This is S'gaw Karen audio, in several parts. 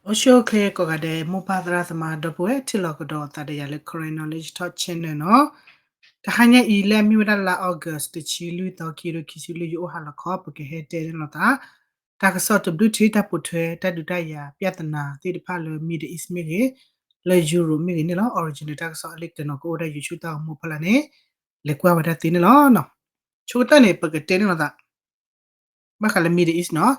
အိၣ်ဆူၣ်အိၣ်ချ့ကိးဂၤဒဲး မိၢ်ပၢ်သရၣ်သမါဒီပုၢ်ဝဲၢ် ထံၣ်လိာ်ကဒီးသးဒီးယၤလၢ Karen Knowledge Talk Channel နီၤ. တဟါညါအံၤလၢအမ့ၢ်ဝဲဒၣ်လါ August တဆံလွံၢ်သီ ခံကထိခံဆံလွံၢ် ယအိၣ်ဟါလီၤခီ ပကဟဲတဲန့ၢ်လိာ်သး တၢ်ကစီၣ်တဘျုးထံး တၢ်ပိာ်ထွဲ တၢ်ဒုးတၢ်ယၤ ပြဿနာသ့ၣ်တဖၣ်လၢ Middle East မ့ၢ်ဂ့ၤ, လၢ Europe မ့ၢ်ဂ့ၤန့ၣ်လီၤ. Original တၢ်ကစီၣ်အလံာ်တနီၤ ကအိၣ်ဝဲဒၣ် YouTube တၢ်ဂီၤမူဖီလာ်န့ၣ် လဲၤကွၢ်ဝဲဒၣ်သ့န့ၣ်လီၤ. ဆိကတၢၢ်န့ၣ် ပကတဲန့ၢ်လိာ်သး ဘၣ်ဃးလၢ Middle East နီၤ,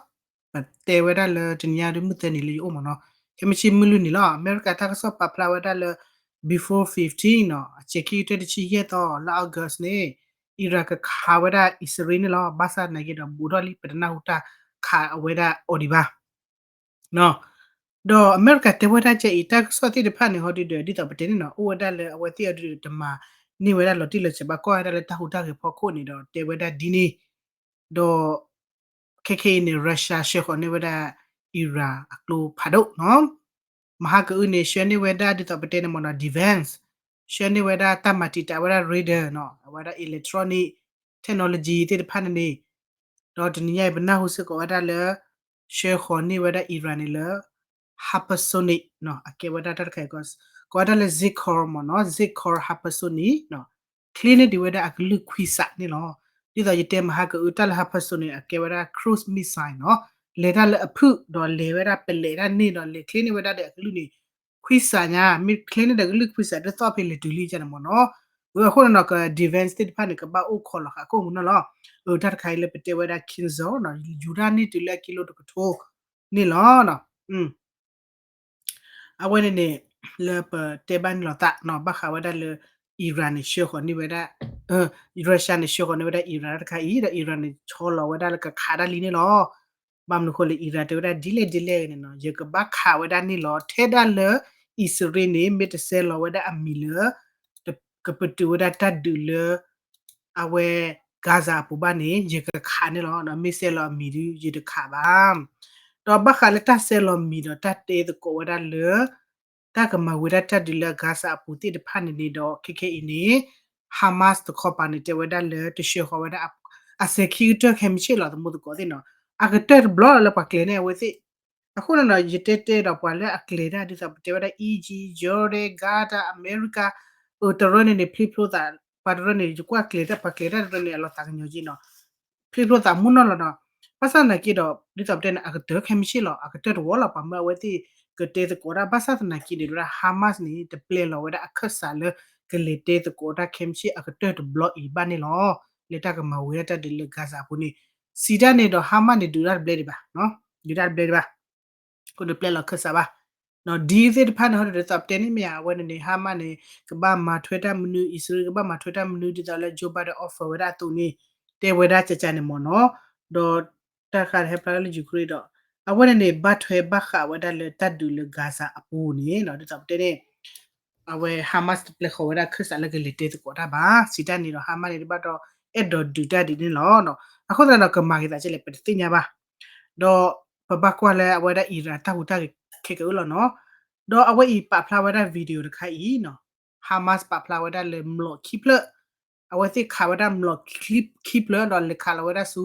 ပတဲဝဲဒၣ်လၢတနံၤညါဒ်မုၢ်သၢနံၤ လၢယအိၣ်မ့ၢ်နီၤ, ခဲမုၢ်ဆ့ၣ်မုၢ်လွံၢ်နံၤလီၤ. အမဲရကၤတၢ်ကစီၣ်ပာ်ဖျါဝဲဒၣ်လၢ before fifteen နီၤ, အစဲးခံကတၢၢ်တဆံယဲၢ်သီ လါ August န့ၣ် Iran ကခးဝဲဒၣ် အံၣ်စရ့လးန့ၣ်လီၤ. ဘၣ်ဆၣ်သနာ်က့ဒီး ဘူးထီၣ်လံ ပတနၢ်ဟူတၢ်ခးအဝဲဒၣ်အီၤဒံးဘၣ် ဒီးအမဲရကၤတဲဝဲဒၣ်ကဲအံၤ တၢ်ကစီၣ်သ့ၣ်တဖၣ်န့ၣ် ဟီဒုဒီး ဒ်သိးပတဲန့ၣ်နီၤ, အိၣ်ဝဲဒၣ်လၢအဝဲသ့ၣ်အဒုဒီး တမၤန့ၢ်ဝဲဒၣ်လီၤတံၢ်လီၤဆဲးဘၣ် ကွၢ်ဝဲဒၣ်လၢတၢ်ဟူးတၢ်ဂဲၤဖီခိၣ်န့ၣ်ဒီး တဲဝဲဒၣ်ဒ်န့ၣ်, ဒီး ခဲခဲအံၤန့ၣ် Russia ဆှၢဃီၤန့ၢ်ဝဲဒၣ် Iran အကျိဖးဒိၣ်နီၤ. မဟါကအုန့ၣ် ဆှၢန့ၢ်ဝဲဒၣ် ဒ်သိးပတဲန့ၣ်မ့ၢ်နီၤ defense, ဆှၢန့ၢ်ဝဲဒၣ်တၢ်မၤတံာ်တာ်ဝဲဒၣ် radar နီၤ, အဝဲဒၣ် electronic technology သ့ၣ်တဖၣ်န့ၣ်န့ၣ်, ဒီးတနံၤညါအံၤ ပနၢ်ဟူစ့ၢ်ကီးဝဲဒၣ်လၢ ဆှၢဃီၤန့ၢ်ဝဲဒၣ် Iran န့ၣ်လၢ hypersonic နီၤ, အကဲဝဲဒၣ်တၢ်တခါအံၤ ကိးဝဲဒၣ်လၢ Zircon မ့ၢ်နီၤ, Zircon hypersonic နီၤ, ချ့န့ၢ်ဒံးဝဲဒၣ်အကလုၢ်ခွံစးန့ၣ်လီၤ. ဒ်သိးယတဲမဟါကအု တၢ်လၢ hypersonic အကဲဝဲဒၣ် cruise missile နီၤ, လဲၤတၢ်လၢအဖုၣ် ဒီးလဲၤဝဲဒၣ်ပလဲၤတၢ်န့ၣ်ဒီး လဲၤချ့န့ၢ်ဝဲဒၣ်ဒီးအကလုၢ်န့ၣ် ခွံစးညါ, မ့ၢ်ချ့န့ၢ်ဒီးကလုၢ်ခွံစး တသီၣ်ဖဲလဲၤတုၤလံကန့ၣ်မ့ၢ်နီၤ. အဃိန့ၣ်နီၤ က defense သ့ၣ်တဖၣ်န့ၣ် ကဘၣ်အိၣ်ခိးလီၤဃာ်အခိၣ်မူနီၤလီၤ. တၢ်တခါအံၤလၢပတဲဝဲဒၣ် Kinzhal နီၤ, ယူၤတၢ်န့ၢ်တုၤလၢအကံလိတကထိန့ၣ်လီၤ. အဝဲန့ၣ်န့ၣ် လၢပတဲဘၣ်န့ၢ်လိာ်သးနီၤ ဘၣ်ဃးဝဲဒၣ်လၢ Iran န့ၣ် ဆှၢဃီၤန့ၢ်ဝဲဒၣ်, Russia န့ၣ် ဆှၢဃီၤန့ၢ်ဝဲဒၣ် Iran တၢ်တခါအံၤ ဒီး Iran န့ၣ် ဆီလီၤဝဲဒၣ်လၢကခးတၢ်လံန့ၣ်လီၤ. ဘၣ်မနုၤဃိလၢ Iran တဲဝဲဒၣ်ဒ်လဲၣ်ဒ်လဲၣ်ဂ့ၤန့ၣ်နီၤ ယကဘၣ်ခးဝဲဒၣ်န့ၣ်လီၤ. ထဲဒၣ်လၢ အံၣ်စရ့လးန့ၣ် မ့ၢ်တဆဲးလီၤဝဲဒၣ်အမံၤလၢ ကပတုာ်ဝဲဒၣ်တၢ်ဒုးလၢ အဝဲ Gaza အပူၤဘၣ်န့ၣ် ယကခးန့ၣ်လီၤ. မ့ၢ်ဆဲးလီၤအမံၤဒုး ယတခးဘၣ်. ဒီးဘၣ်ဃးလၢတၢ်ဆဲးလီၤမံၤဒီးတၢ်တဲသကိးဝဲဒၣ်လၢ တၢ်ကမၤဝဲဒၣ်တၢ်ဒုးလၢ Gaza အပူၤသ့ၣ်တဖၣ်န့ၣ်န့ၣ်ဒီး ခဲခဲအံၤန့ၣ် Hamas တခီပၤန့ၣ် တဲဝဲဒၣ်လၢတဆှၢဃီၤဝဲဒၣ် အစဲးခံကတၢၢ်ခဲမုၢ်ဆ့ၣ်လီၤ သမူသကိးသ့ၣ်နီၤ, အကတၢၢ်တဘျီလီၤလၢပှၤကျဲၤန့ၢ်အဝဲသ့ၣ် အဃိန့ၣ်နီၤ ယတဲတဲဒီးပှၤလၢအကျဲၤတၢ်ဒ်သိးပတဲဝဲဒၣ် Egypt, Jordan, Qatar, America, အတရၢန့ၣ်န့ၣ် ဖျ့ဖျိသး, ပှၤတရၢန့ၣ် ယကွၢ်ကျဲၤတၢ် ပှၤကျဲၤတၢ်တရၢန့ၣ် အလီၤသးကညီၤက့နီၤ, ဖျ့ဖျိသးမုၢ်နီၢ်လီၤနီၤ. ဘၣ်ဆၣ်သနာ်က့ဒီး ဒ်သိးပတဲန့ၣ် အကတၢၢ်ခဲမုၢ်ဆ့ၣ်လီၤ အကတၢၢ်တဝီလီၤ ပှၤမၢအဝဲသ့ၣ်ကတဲသကိးတၢ် ဘၣ်ဆၣ်သနာ်က့န့ၣ် ဒ်ဝဲဒၣ် Hamas န့ၣ် တပျဲလီၤဝဲဒၣ်အခၢၣ်စးလၢ ကလဲၤတဲသကိးတၢ်ခဲမုၢ်ဆ့ၣ်အကတၢၢ်တဘျီအံၤဘၣ်န့ၣ်လီၤ. လၢတၢ်ကမၤဝဲဒၣ်တၢ်ဒုးလၢ Gaza အပူၤန့ၣ် စံးတၢ်န့ၣ်ဒီး Hamas န့ၣ် ဒုးတၢ်တဘျဲဒံးဘၣ်, ဒုးတၢ်တဘျဲဒံးဘၣ်, အဃိန့ၣ်တပျဲလီၤအခၢၣ်စးဘၣ်. ဒီးဒ်သ့ၣ်တဖၣ်န့ၣ် ဟီဒ်သိးပတဲန့ၣ်မ့ၢ်ဧါ အဝဲန့ၣ်န့ၣ် Hamas န့ၣ် ကဘၣ်မၤထွဲတၢ်မနုၤ အံၣ်စရ့လး ကဘၣ်မၤထွဲတၢ်မနုၤ ဒ်သိးလၢ Joe Biden offer ဝဲဒၣ်အသိးန့ၣ် တဲဝဲဒၣ်ကကန့ၣ်မ့ၢ်နီၤ. ဒီးတၢ်တခါန့ၣ် ဟဲဖျါလၢ Ukraine ဒီး အဝဲန့ၣ်န့ၣ် ဘၣ်ထွဲဘၣ်ဃးဝဲဒၣ်လၢတၢ်ဒုးလၢ Gaza အပူၤန့ၣ် ဒ်သိးပတဲန့ၣ် အဝဲ Hamas တပျဲဃီၤဝဲဒၣ်အခၢၣ်စးလၢကလဲၤတဲသကိးတၢ်ဘၣ် စံးတၢ်န့ၣ်ဒီး Hamas န့ၣ် တဘၣ်ဒီးအဲၣ်ဒိးဒုးတၢ်ဒ်န့ၣ်လီၤ. အဃိသတးဒီး ကမၤဂ့ၤသးကဲလဲၣ် ပတသ့ၣ်ညါဘၣ်. ဒီးပဘၣ်ကွၢ်လၢအဝဲဒၣ် Iran တၢ်ဟူးတၢ်ဂဲၤခဲကနံၣ်အံၤလီၤနီၤ. ဒီးအဝဲအံၤပာ်ဖျါဝဲဒၣ် video တခါအံၤနီၤ Hamas ပာ်ဖျါဝဲဒၣ်လၢမျိးခံဖျၢၣ်, အဝဲသ့ၣ်ခးဝဲဒၣ်မျိးခံဖျၢၣ် ဒီးလဲၤခးလီၤဝဲဒၣ်ဆူ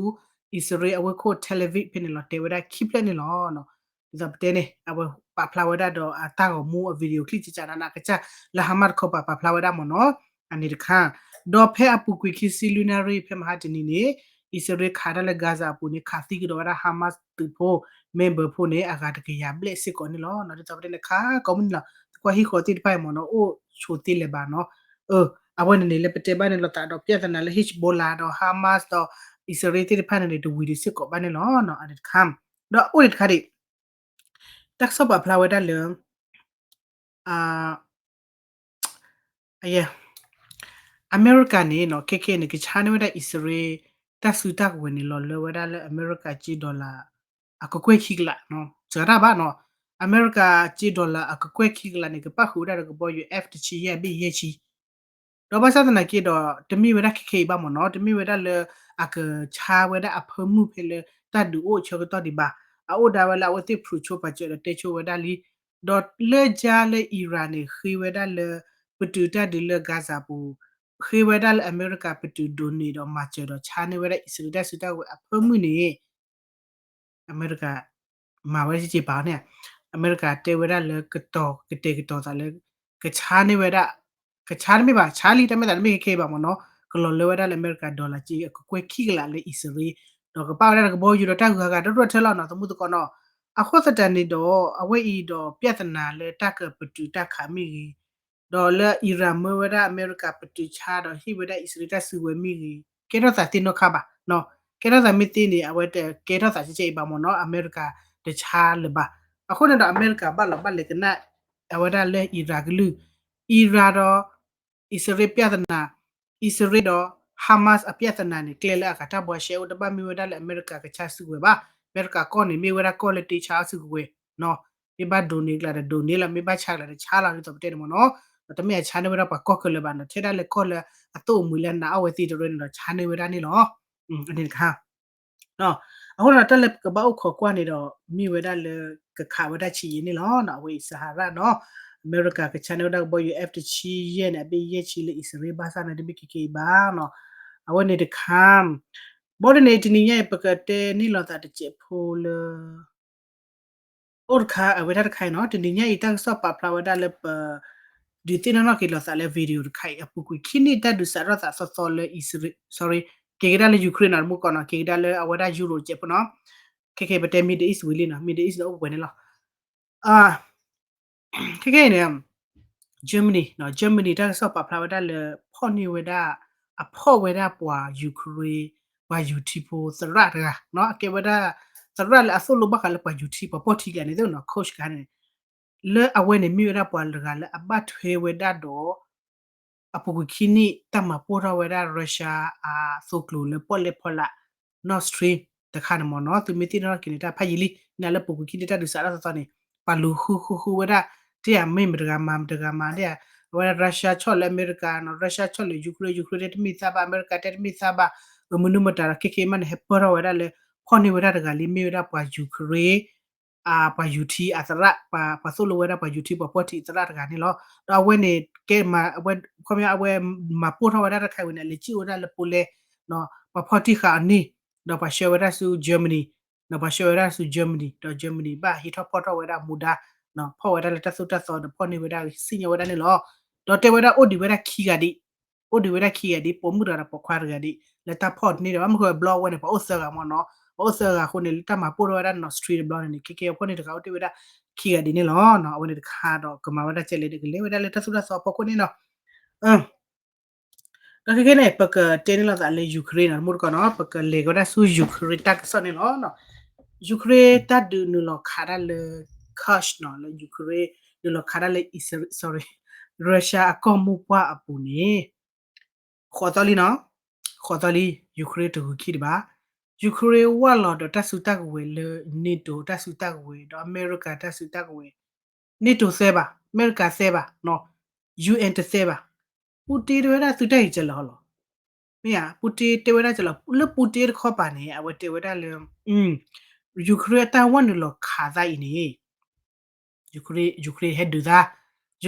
အံၣ်စရ့လးအဝ့ၢ်ခိၣ် Tel Aviv ဖဲန့ၣ်လီၤ တဲဝဲဒၣ်ခံဖျၢၣ်န့ၣ်လီၤ. ဒ်သိးပတဲန့ၣ် အဝဲပာ်ဖျါဝဲဒၣ်ဒီးအတၢ်ဂီၤမူအ video clip ကကနးနးကစၢ် လၢ Hamas တခီပၤပာ်ဖျါဝဲဒၣ်မ့ၢ်နီၤ အန့ၣ်တခါ. ဒီးဖဲအပူၤကွံာ်ခံဆံလွံၢ်နၣ်ရံၣ် ဖဲမဟါတနံၤန့ၣ် အံၣ်စရ့လးခးတၢ်လၢ Gaza အပူၤန့ၣ် ခးသံကဒီးဝဲဒၣ် Hamas သုးဖိ member ဖိန့ၣ် အဂၤတကယၤဘျဲၣ်စ့ၢ်ကီးန့ၣ်လီၤ. ဒ်သိးပတဲန့ၣ် ခးကိးမုၢ်နံၤလီၤ သကွၢ်ဟံၣ်ဃီသ့ၣ်တဖၣ်အံၤမ့ၢ်နီၤ အိၣ်ဆိးသ့လဲၤဘၣ်နီၤ. အဝဲန့ၣ်န့ၣ် လၢပတဲဘၣ်န့ၣ်လိာ်သးဒီး ပြဿနာလၢ Hezbollah ဒီး Hamas ဒီး အံၣ်စရ့လးသ့ၣ်တဖၣ်န့ၣ်န့ၣ် တဝံၤဒံးစ့ၢ်ကီးဘၣ်န့ၣ်လီၤ. အန့ၣ်တခါ ဒီးအိၣ်ဒံးတခါဒံး တၢ်ကစီၣ်ပာ်ဖျါဝဲဒၣ်လၢ အ အမဲရကၤန့ၣ်နီၤ ခဲခဲန့ၣ် ကဆါန့ၢ်ဝဲဒၣ်အံၣ်စရ့လး တၢ်စုတၢ်ကဝဲၤန့ၣ် လီၤလၢဝဲဒၣ်လၢအမဲရကၤကၠ့ dollar အကကွဲၢ်ခံကလးနီၤ စှၤတၢ်ဘၣ်နီၤ. အမဲရကၤကၠ့ dollar အကကွဲၢ်ခံကလးန့ၣ် ကပၣ်ဃုာ်ဝဲဒၣ်ဒီးကဘီယူၤ F တဆံယဲၢ်ဘ့ၣ်ယဲၢ်ဆံ ဒီးဘၣ်ဆၣ်သနာ်က့ဒီး တမ့ၢ်ဝဲဒၣ်ခဲခဲအံၤဘၣ်မ့ၢ်နီၤ တမ့ၢ်ဝဲဒၣ်လၢ အကဆါဝဲဒၣ်အဖၢမုၢ်ဖဲလၢတၢ်ဒုးအိၣ်ဆၢကတီၢ်ဒံးဘၣ်. အအိၣ်ဒၣ်ဝဲလၢအဝဲသ့ၣ်ဖျိးဆိပာ်စၢၤဒီးတဲဆိဝဲဒၣ်လံ. ဒီးလၢကၠါလၢ Iran န့ၣ် ဃ့ဝဲဒၣ်လၢ ပတုာ်တၢ်ဒုးလၢ Gaza ပူၤ ဃ့ဝဲဒၣ်လၢအမဲရကၤပတုာ်ဒိးန့ၢ်ဒီးမၤစၢၤဒီးဆါန့ၢ်ဝဲဒၣ်အံၣ်စရ့လးတၢ်စုတၢ်ကဝဲၤအဖၢမုၢ်န့ၣ် အမဲရကၤ မၤဝဲစ့ၢ်ကီးပာ်န့ၣ် အမဲရကၤတဲဝဲဒၣ်လၢကတီၤကတဲာ်ကတီၤသးလၢ ကဆါန့ၢ်ဝဲဒၣ် ကဆါတမ့ၢ်ဘၣ် ဆါလံ တၢ်မ့ၢ်သးတမ့ၢ်ခဲခဲအံၤဘၣ်မ့ၢ်နီၤ ကလီၤလၢဝဲဒၣ်လၢအမဲရကၤ dollar ကကွဲၢ်ခံကလးလၢအံၣ်စရ့လး ဒီးကပာ်ဝဲဒၣ်တကဘီယူၤဒီးတၢ်ဂုၤဂၤဒီးတရၢၢ်ထဲလီၤနီၤ သမူသကိးနီၤ အဃိသတးန့ၣ်ဒီး အဝဲအံၤဒီး ပြဿနာ လၢတၢ်ကပတုာ်တၢ်ခးမ့ၢ်ဂ့ၤ ဒီးလၢအံရၣ်မၢဝဲဒၣ်အမဲရကၤပတုာ်ဆါဒီးဟ့ၣ်ဝဲဒၣ်အံၣ်စရ့လးတၢ်စုကဝဲၤမ့ၢ်ဂ့ၤ ကဲထီၣ်သးသ့နီတခါဘၣ်နီၤ ကဲထီၣ်သးမ့ၢ်သ့န့ၣ် အဝဲတကဲထီၣ်သးကဲကဲအံၤဘၣ်မ့ၢ်နီၤ အမဲရကၤတဆါလၢၤဘၣ် အဃိန့ၣ်ဒီးအမဲရကၤဘၣ်လီၤဘၣ်လဲၤကနၣ် အဝဲဒၣ်လၢအံရၣ်ကလုၢ် အံရၣ်ဒီး အံၣ်စရ့လးပြဿနာ အံၣ်စရ့လးဒီး Hamas အပြဿနာန့ၣ် ကျဲလၢအဂၤတၢ်ဘှါရှဲအိၣ် တဘၣ်မ့ၢ်ဝဲဒၣ်လၢအမဲရကၤကဆါစုကဝဲၤဘၣ် အမဲရကၤကီၢ်န့ၣ် မ့ၢ်ဝဲဒၣ်ကီၢ်လၢတ့ဆါအီၣ်စုကဝဲၤနီၤ မ့ၢ်ဘၣ်ဒိးန့ၢ်ကျါဒီးဒိးန့ၢ်လီၤ မ့ၢ်ဘၣ်ဆါကျါဒီးဆါလီၤ ဒ်သိးပတဲန့ၣ်မ့ၢ်နီၤ ဒီးတမ့ၢ်အဆါန့ၢ်ဝဲဒၣ်ပှၤကီၢ်ခဲလၢာ်ဘၣ်နီၤ ထဲဒၣ်လၢကီၢ်လၢအသိၣ်အမှံၤလၢအနာ်အီၣ်ဝဲသ့ၣ်တရၢန့ၣ်ဒီး ဆါန့ၢ်ဝဲဒၣ်န့ၣ်လီၤ အန့ၣ်တခါ အဃိန့ၣ်ဒီးတၢ်လၢပကဘၣ်အိၣ်ခိးကွၢ်န့ၣ်ဒီး မ့ၢ်ဝဲဒၣ်လၢ ကခးဝဲဒၣ်ဆံးယံာ်န့ၣ်လီၤ. အဝဲအံၤ Sahara နီၤ အမဲရကၤကဆါန့ၢ်ဝဲဒၣ်ကဘီယူၤ F တဆံယဲၢ်န့ၣ် အဘ့ၣ်ယဲၢ်ဆံလၢအံၣ်စရ့လးဘၣ်ဆၣ်န့ၣ် တမ့ၢ်က့ၤက့ၤဘၣ်နီၤ အဝဲန့ၣ်တခါ ဘီဒ်န့ၣ် တနံၤညါအံၤ ပကတဲန့ၢ်လီၤသးတစဲးဖိလၢ အိၣ်တခါ အဝဲဒၣ်တခါအံၤနီၤ တနံၤညါအံၤ တၢ်ကစီၣ်ပာ်ဖျါဝဲဒၣ်လၢပ ဒုးသ့ၣ်နီၣ်ထီၣ်က့ၤလိာ်သးလၢ video တခါအံၤ အပူၤကွံာ်ခံနံၣ်တၢ်ဒုးစးထီၣ်သးသီသီလၢအံၣ်စရ့လး sorry က့ၤကဒါလၢ Ukraine နီၤ တမူကီၢ်နီၤ က့ၤကဒါလၢအဝဲဒၣ် Europe စဲးဖိနီၤ ခဲခဲအံၤ ပတဲ Middle East ဝံၤလံနီၤ Middle East န့ၣ် အိၣ်ပှဲၤန့ၣ်လီၤ ခဲခဲအံၤန့ၣ် Germany နီၤ Germany တၢ်ကစီၣ်ပာ်ဖျါဝဲဒၣ်လၢ ဖီၣ်န့ၢ်ဝဲဒၣ် အဖီၣ်ဝဲဒၣ်ပှၤ Ukraine ပှၤယူၤထံဖိသရၣ်တဂၤနီၤ အကဲဝဲဒၣ် သရၣ်လၢအသိၣ်လိဘၣ်ဃးလၢပှၤယူၤထံ ပှၤဖီၣ်ထံကျါန့ၣ်သ့ၣ်နီၤ coach တဂၤန့ၣ် လၢအဝဲန့ၣ်မ့ၢ်ဝဲဒၣ်ပှၤတဂၤလၢအဘၣ်ထွဲဝဲဒၣ်ဒီး အပူၤကွံာ်ခံနံၣ် တၢ်မၤပိၢ်ထီၣ်ဝဲဒၣ် Russia အသိကျိၤလၢပီၣ်လဲၣ်ဖီလာ် Nord Stream တခါန့ၣ်မ့ၢ်နီၤ သုမ့ၢ်သ့ၣ်နီၣ်ထီၣ်က့ၤန့ၣ် တၢ်ဖးယံာ်လံ နၤလၢပူၤကွံာ်ခံနံၣ်တၢ်ဒုးစးထီၣ်သီသီန့ၣ် ပှၤလူၤဃုဃုဃုဝဲဒၣ် တ့ၢ်ဧါ မ့ၢ်မတဂၤမၤ မတဂၤမၤ တ့ၢ်ဧါ အဝဲဒၣ် Russia ဆီၣ်လၢအမဲရကၤနီၤ Russia ဆီၣ်လၢ Ukraine Ukraine တဲတမ့ၢ်သးဘၣ် အမဲရကၤတဲတမ့ၢ်သးဘၣ် အမနုၤမတၤဒီး ခဲခဲအံၤမးန့ၣ် ဟဲပၢၢ်ထီၣ်ဝဲဒၣ်လၢ ဖီၣ်န့ၢ်ဝဲဒၣ်တဂၤလံ မ့ၢ်ဝဲဒၣ်ပှၤ Ukraine အပှၤယူၤထံအသရၣ် ပှၤသိၣ်လိဝဲဒၣ်ပှၤယူၤထံပှၤဖီၣ်ထံသရၣ်တဂၤန့ၣ်လီၤ. ဒီးအဝဲန့ၣ် ကဲမၤ အဝဲ ခီပညီ အဝဲမၤပိၢ်ထီၣ်ဝဲဒၣ်တၢ်တခါဝံၤန့ၣ် အလဲၤစံၣ်ဝဲဒၣ်လၢ Poland နီၤ ပှၤဖီၣ်ထံဃာ်အီၤန့ၣ် ဒီးပှၤဆှၢဝဲဒၣ်ဆူ Germany ဒီးပှၤဆှၢဝဲဒၣ်ဆူ Germany ဒီး Germany ဘၣ်ဟံးထီၣ်ဖီၣ်ထီၣ်ဝဲဒၣ်မူဒါ ဖီၣ်ဝဲဒၣ်လၢတၢ်သိၣ်တၢ်သီဒီးဖီၣ်န့ၢ်ဝဲဒၣ်စံၣ်ညီၣ်ဝဲဒၣ်န့ၣ်လီၤ. ဒီးတဲဝဲဒၣ်အိၣ်ဒံးဝဲဒၣ်ခံဂၤဒံး အိၣ်ဒံးဝဲဒၣ်ခံဂၤဒံး ပိာ်မုၣ်တဂၤဒီးပိာ်ခွါတဂၤဒံး လၢတၢ်ဖီၣ်န့ၢ်ဒီး ဘၣ်မနုၤဃိအဘျီအဝဲန့ၣ် ပှၤအိၣ်သၢဂၤမ့ၢ်နီၤ ပှၤအိၣ်သၢဂၤအဃိန့ၣ် လၢတၢ်မၤပိၢ်ထီၣ်ဝဲဒၣ် Nord Stream တဘျီန့ၣ်န့ၣ် ခဲကဲအဖီၣ်န့ၢ်တဂၤအိၣ်တ့ၢ်ဝဲဒၣ်ခံဂၤဒံးန့ၣ်လီၤ. အဝဲန့ၣ်တခါဒီးကမၤဝဲဒၣ်ကဲလဲၣ်ဒီး ကလဲၤဝဲဒၣ်လၢတၢ်သိၣ်တၢ်သီအဖီခိၣ်န့ၣ်နီၤ ဒီးခဲခဲန့ၣ် ပကတဲန့ၢ်လိာ်သးလၢ Ukraine နီၤ တမူတကိးနီၤ ပကလဲၤကဝဲဒၣ်ဆူ Ukraine တၢ်ကစီၣ်န့ၣ်လီၤ. Ukraine တၢ်ဒုးနုာ်လီၤခးဒၣ်လၢ Kursk နီၤ လၢ Ukraine နုာ်လီၤခးဒၣ်လၢ sorry Russia အကီၢ်မိၢ်ပှၢ်အပူၤန့ၣ် ဃိးသီလံနီၤ ဃိးသီလံ Ukraine တဂုၤခံတဘၣ် Ukraine ဝၢ်လီၤဒီးတၢ်စုတၢ်ကဝဲၤလၢ NATO တၢ်စုတၢ်ကဝဲၤ ဒီးအမဲရကၤတၢ်စုတၢ်ကဝဲၤ NATO သဲဘၣ် အမဲရကၤသဲဘၣ်နီၤ UN တသဲဘၣ် Putin တဲဝဲဒၣ်သုတၢ်အံၤကဲလၢာ်ဟီလီၤ မ့ၢ်ဧါ Putin တဲဝဲဒၣ်ကဲလၢာ် လၢ Putin တခီပၤန့ၣ် အဝဲတဲဝဲဒၣ်လၢ Ukraine အတၢ်ဝဲနုာ်လီၤခးသးအံၤန့ၣ် Ukraine Ukraine ဟဲဒုးသး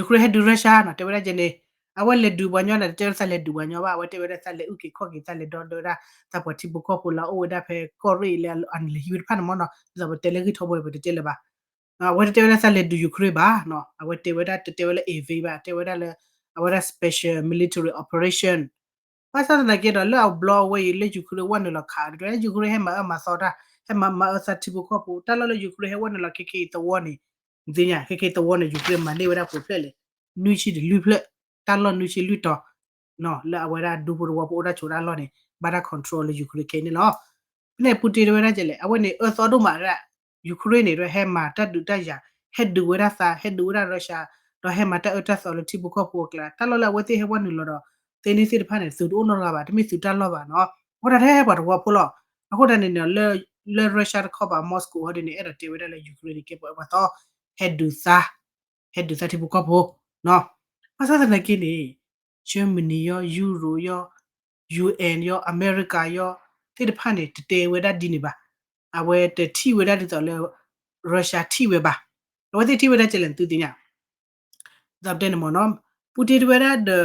Ukraine ဟဲဒုး Russia နီၤ တဲဝဲဒၣ်ကဲန့ၣ် အဝဲလဲၤဒုးပှၤညီန့ၣ် တတဲဝဲဒၣ်သးလဲၤဒုးပှၤညီဘၣ် အဝဲတဲဝဲဒၣ်သးလဲၤအုၣ်က့ၤခီၣ်က့ၤ သးလဲၤဒီဒၢဒၣ် သးပှၤထံဖိကီၢ်ဖိလၢအအိၣ်ဝဲဒၣ်ဖဲကီၢ်ရ့ၣ်လၢအနုာ်လီၤဟံးဝဲတဖၣ်န့ၣ်မ့ၢ်နီၤ ဒ်သိးပတဲလၢဂံၢ်ထီဘိန့ၣ် ပတတဲလၢၤဘၣ် အဝဲတတဲဝဲဒၣ်သးလဲၤဒုး Ukraine ဘၣ်နီၤ အဝဲတဲဝဲဒၣ် တတဲဝဲလၢ invade ဘၣ် တဲဝဲဒၣ်လၢ အဝဲဒၣ် special military operation ဘၣ်ဆၣ်သနာ်က့ဒီး လၢအဘျီအဝဲအံၤလၢ Ukraine ဝဲနုာ်လီၤခးဒီး Ukraine ဟဲမၤအၢမၤသီတၢ် ဟဲမၤမၤအၢသးထံဖိကီၢ်ဖိ တၢ်လီၢ်လၢ Ukraine ဟဲဝဲနုာ်လီၤခဲခဲအံၤသဝီန့ၣ် နသ့ၣ်ညါ ခဲခဲအံၤသဝီန့ၣ် Ukraine မၤန့ၢ်ဝဲဒၣ်ပှဲၤဖျၢၣ်လဲၣ် နွံဆံတလွံၢ်ဖျၢၣ် တၢ်လီၢ်နွံဆံလွံၢ်တီၤ လၢအဝဲဒၣ်ဒူဖိတဝီဖိအိၣ်တၢ်ဆိးတၢ်လီၢ်န့ၣ် ဘၣ်တၢ် control လၢ Ukraine ခဲအံၤန့ၣ်လီၤ. ဖဲန့ၣ် Putin တဲဝဲဒၣ်ကဲလဲၣ် အဝဲန့ၣ်အၢသီဒိၣ်မးဒၣ် Ukraine န့ၣ် ဟဲမၤတၢ်ဒုးတၢ်ယၤ ဟဲဒုးဝဲဒၣ်သး ဟဲဒုးဝဲဒၣ် Russia ဒီးဟဲမၤတၢ်အၢတၢ်သီလၢထံဖိကီၢ်ဖိအကျါ တၢ်လီၢ်လၢအဝဲသ့ၣ်ဟဲဝဲနုာ်လီၤဒီး သ့န့ၣ်သ့ၣ်တဖၣ်န့ၣ် သုတအိၣ်နီတဂၤဘၣ် တမ့ၢ်သုတၢ်လီၢ်ဘၣ်နီၤ အဃိတၢ်ထဲဟဲပှၤတဝီဖိလီၤ. အဃိတၢ်န့ၣ်န့ၣ် လၢ Russia တခီပၤ Moscow ဟီဒ်န့ၣ် အဲၣ်ဒိးတဲဝဲဒၣ်လၢ Ukraine န့ၣ် ကဲပှၤအၢပှၤသီ ဟဲဒုးသး ဟဲဒုးသးထံဖိကီၢ်ဖိ ဘၣ်ဆၣ်သနာ်က့န့ၣ် Germany ယီၤ Europe ယီၤ UN ယီၤ အမဲရကၤယီၤ သ့ၣ်တဖၣ်န့ၣ် တတဲဝဲဒၣ်ဒ်န့ၣ်ဘၣ်. အဝဲတထံၣ်ဝဲဒၣ်ဒ်သိးလၢ Russia ထံၣ်ဝဲဘၣ်. အဝဲသ့ၣ်ထံၣ်ဝဲဒၣ်ကဲလဲၣ် သုသ့ၣ်ညါ ဒ်ပတဲန့ၣ်မ့ၢ်နီၤ Putin တဲဝဲဒၣ်ဒီး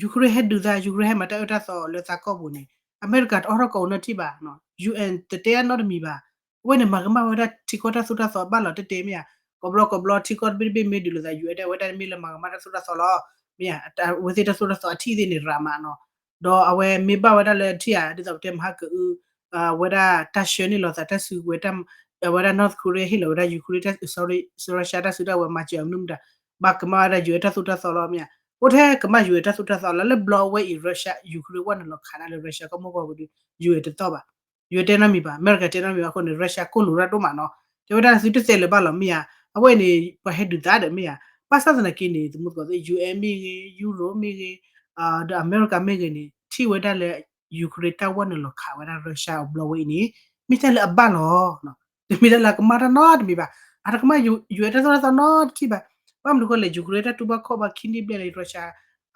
Ukraine ဟဲဒုးသး Ukraine ဟဲမၤတၢ်အၢတၢ်သီလၢသးကီၢ်ပူၤန့ၣ် အမဲရကၤတအိးထီၣ်ကိးအနီၢ်ထံၣ်ဘၣ် UN တတဲအနီတမံၤဘၣ်. အဝဲန့ၣ်မၤကမၣ်ဝဲဒၣ်ထံကီၢ်တၢ်သိၣ်တၢ်သီဘၣ်လီၤတဲာ်တဲာ်မ့ၢ်ဧါ. ကိးဘျီကိးဘျီထံကီၢ်တဘ့ၣ်တဘ့ၣ်မ့ၢ်ဒုးလိာ်သး ယူၣ်အဲၣ် တဲဝဲဒၣ်မ့ၢ်လၢမၤကမၣ်တၢ်သိၣ်တၢ်သီလီၤ. မ့ၢ်ဧါ, အဝဲသ့ၣ်တၢ်သိၣ်တၢ်သီအထံၣ်သ့ၣ်န့ၣ်ရၤမးနီၤ. ဒီးအဝဲမ့ၢ်ဘၣ်ဝဲဒၣ်လၢထံၣ်ဧါ ဒ်သိးပတဲမဟါကအု ဝဲဒၣ်တၢ်ဆှၢန့ၢ်လီၤသးတၢ်စုကဝဲၤ အဝဲဒၣ် North Korea ဟ့ၣ်လီၤဝဲဒၣ် Ukraine, sorry, Russia တၢ်စုတၢ်ဝဲၤမၤစၢၤအီၤမနုၤမတၤ, ဘၣ်ကမၣ်ဝဲဒၣ် ယူၣ်အဲၣ် တၢ်သိၣ်တၢ်သီလီၤ မ့ၢ်ဧါ. အိၣ်ထဲကမၣ် ယူၣ်အဲၣ် တၢ်သိၣ်တၢ်သီလီၤ. လၢဘျီအဝဲအံၤ Russia Ukraine ဝဲနုာ်လီၤခးဒၣ်လၢ Russia ကီၢ်မိၢ်ပှၢ်ပူၤဒီး ယူၣ်အဲၣ် တသီၣ်ဘၣ်. ယူၣ်အဲၣ် တဲနီတမံၤဘၣ်, အမဲရကၤတဲနီတမံၤဘၣ်အဃိန့ၣ် Russia ကိၢ်လူၤရၣ်ဒိၣ်မးနီၤ. တဲဝဲဒၣ်သုတသဲးလၢၤဘၣ်လီၤ မ့ၢ်ဧါ. အဝဲအံၤန့ၣ် ပှၤဟဲဒုးသးဒီး မ့ၢ်ဧါ. ဘၣ်ဆၣ်သနာ်က့န့ၣ် သမူသကိးသ့ၣ် ယူၣ်အဲၣ် မ့ၢ်ဂ့ၤ, Europe မ့ၢ်ဂ့ၤ, ဒီးအမဲရကၤမ့ၢ်ဂ့ၤန့ၣ် ထံၣ်ဝဲဒၣ်လၢ Ukraine တၢ်ဝဲနုာ်လီၤခးဝဲဒၣ် Russia အဘျီဝဲအံၤန့ၣ် မ့ၢ်တၢ်လၢအဘၣ်လီၤ. တမ့ၢ်တၢ်လၢအကမၣ်တၢ်နီတမံၤဘၣ်. အတကမၣ် ယူၣ်အဲၣ် တၢ်သိၣ်တၢ်သီနီတထံၣ်ဘၣ်. ဘၣ်မနုၤအဃိလဲၣ် Ukraine တၢ်တူၢ်ဘၣ်ခီၣ်ဘၣ်ခံနံၣ်ဘျဲၣ်လၢ Russia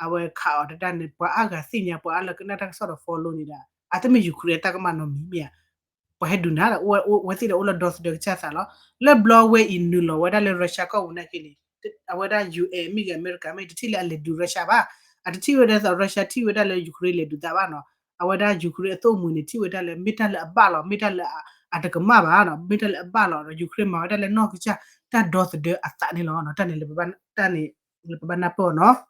အဝဲခးအီၤတဒၣ်န့ၣ် ပှၤအါဂၤသ့ၣ်ညါ ပှၤအါလၢကနၣ်တၢ်ကစီၣ်ဒီး follow န့ၣ်ဒီး အတမ့ၢ် Ukraine အတၢ်ကမၣ်နီတမံၤ မ့ၢ်ဧါ. ပှၤဟဲဒုးနၤဒီး ဝဲသ့ၣ်ဒီးအိၣ်လၢဒီသဒၢကစၢ်သးလီၤ. လၢဘျီဝဲအံၤနုာ်လီၤဝဲဒၣ်လၢ Russia ကီၢ်ပူၤနာ်က့န့ၣ် အဝဲဒၣ် ယူၣ်အဲၣ် မ့ၢ်ဂ့ၤ အမဲရကၤမ့ၢ်ဂ့ၤ တထံၣ်လၢအလဲၤဒုး Russia ဘၣ်. အတထံၣ်ဝဲဒၣ်သိး Russia ထံၣ်ဝဲဒၣ်လၢ Ukraine လဲၤဒုးသးဘၣ်နီၤ. အဝဲဒၣ် Ukraine အသိၣ်အမှံၤန့ၣ် ထံၣ်ဝဲဒၣ်လၢမ့ၢ်တၢ်လၢအဘၣ်လီၤ, မ့ၢ်တၢ်လၢအတကမၣ်ဘၣ်နီၤ, မ့ၢ်တၢ်လၢအဘၣ်လီၤဒီး Ukraine မၤဝဲဒၣ်လၢနီၢ်ကစၢ်တၢ်ဒီသဒၢအသးန့ၣ်လီၤ. တၢ်န့ၣ် တၢ်န့ၣ်လၢပဘၣ်နၢ်ပၢၢ်အီၤနီၤ.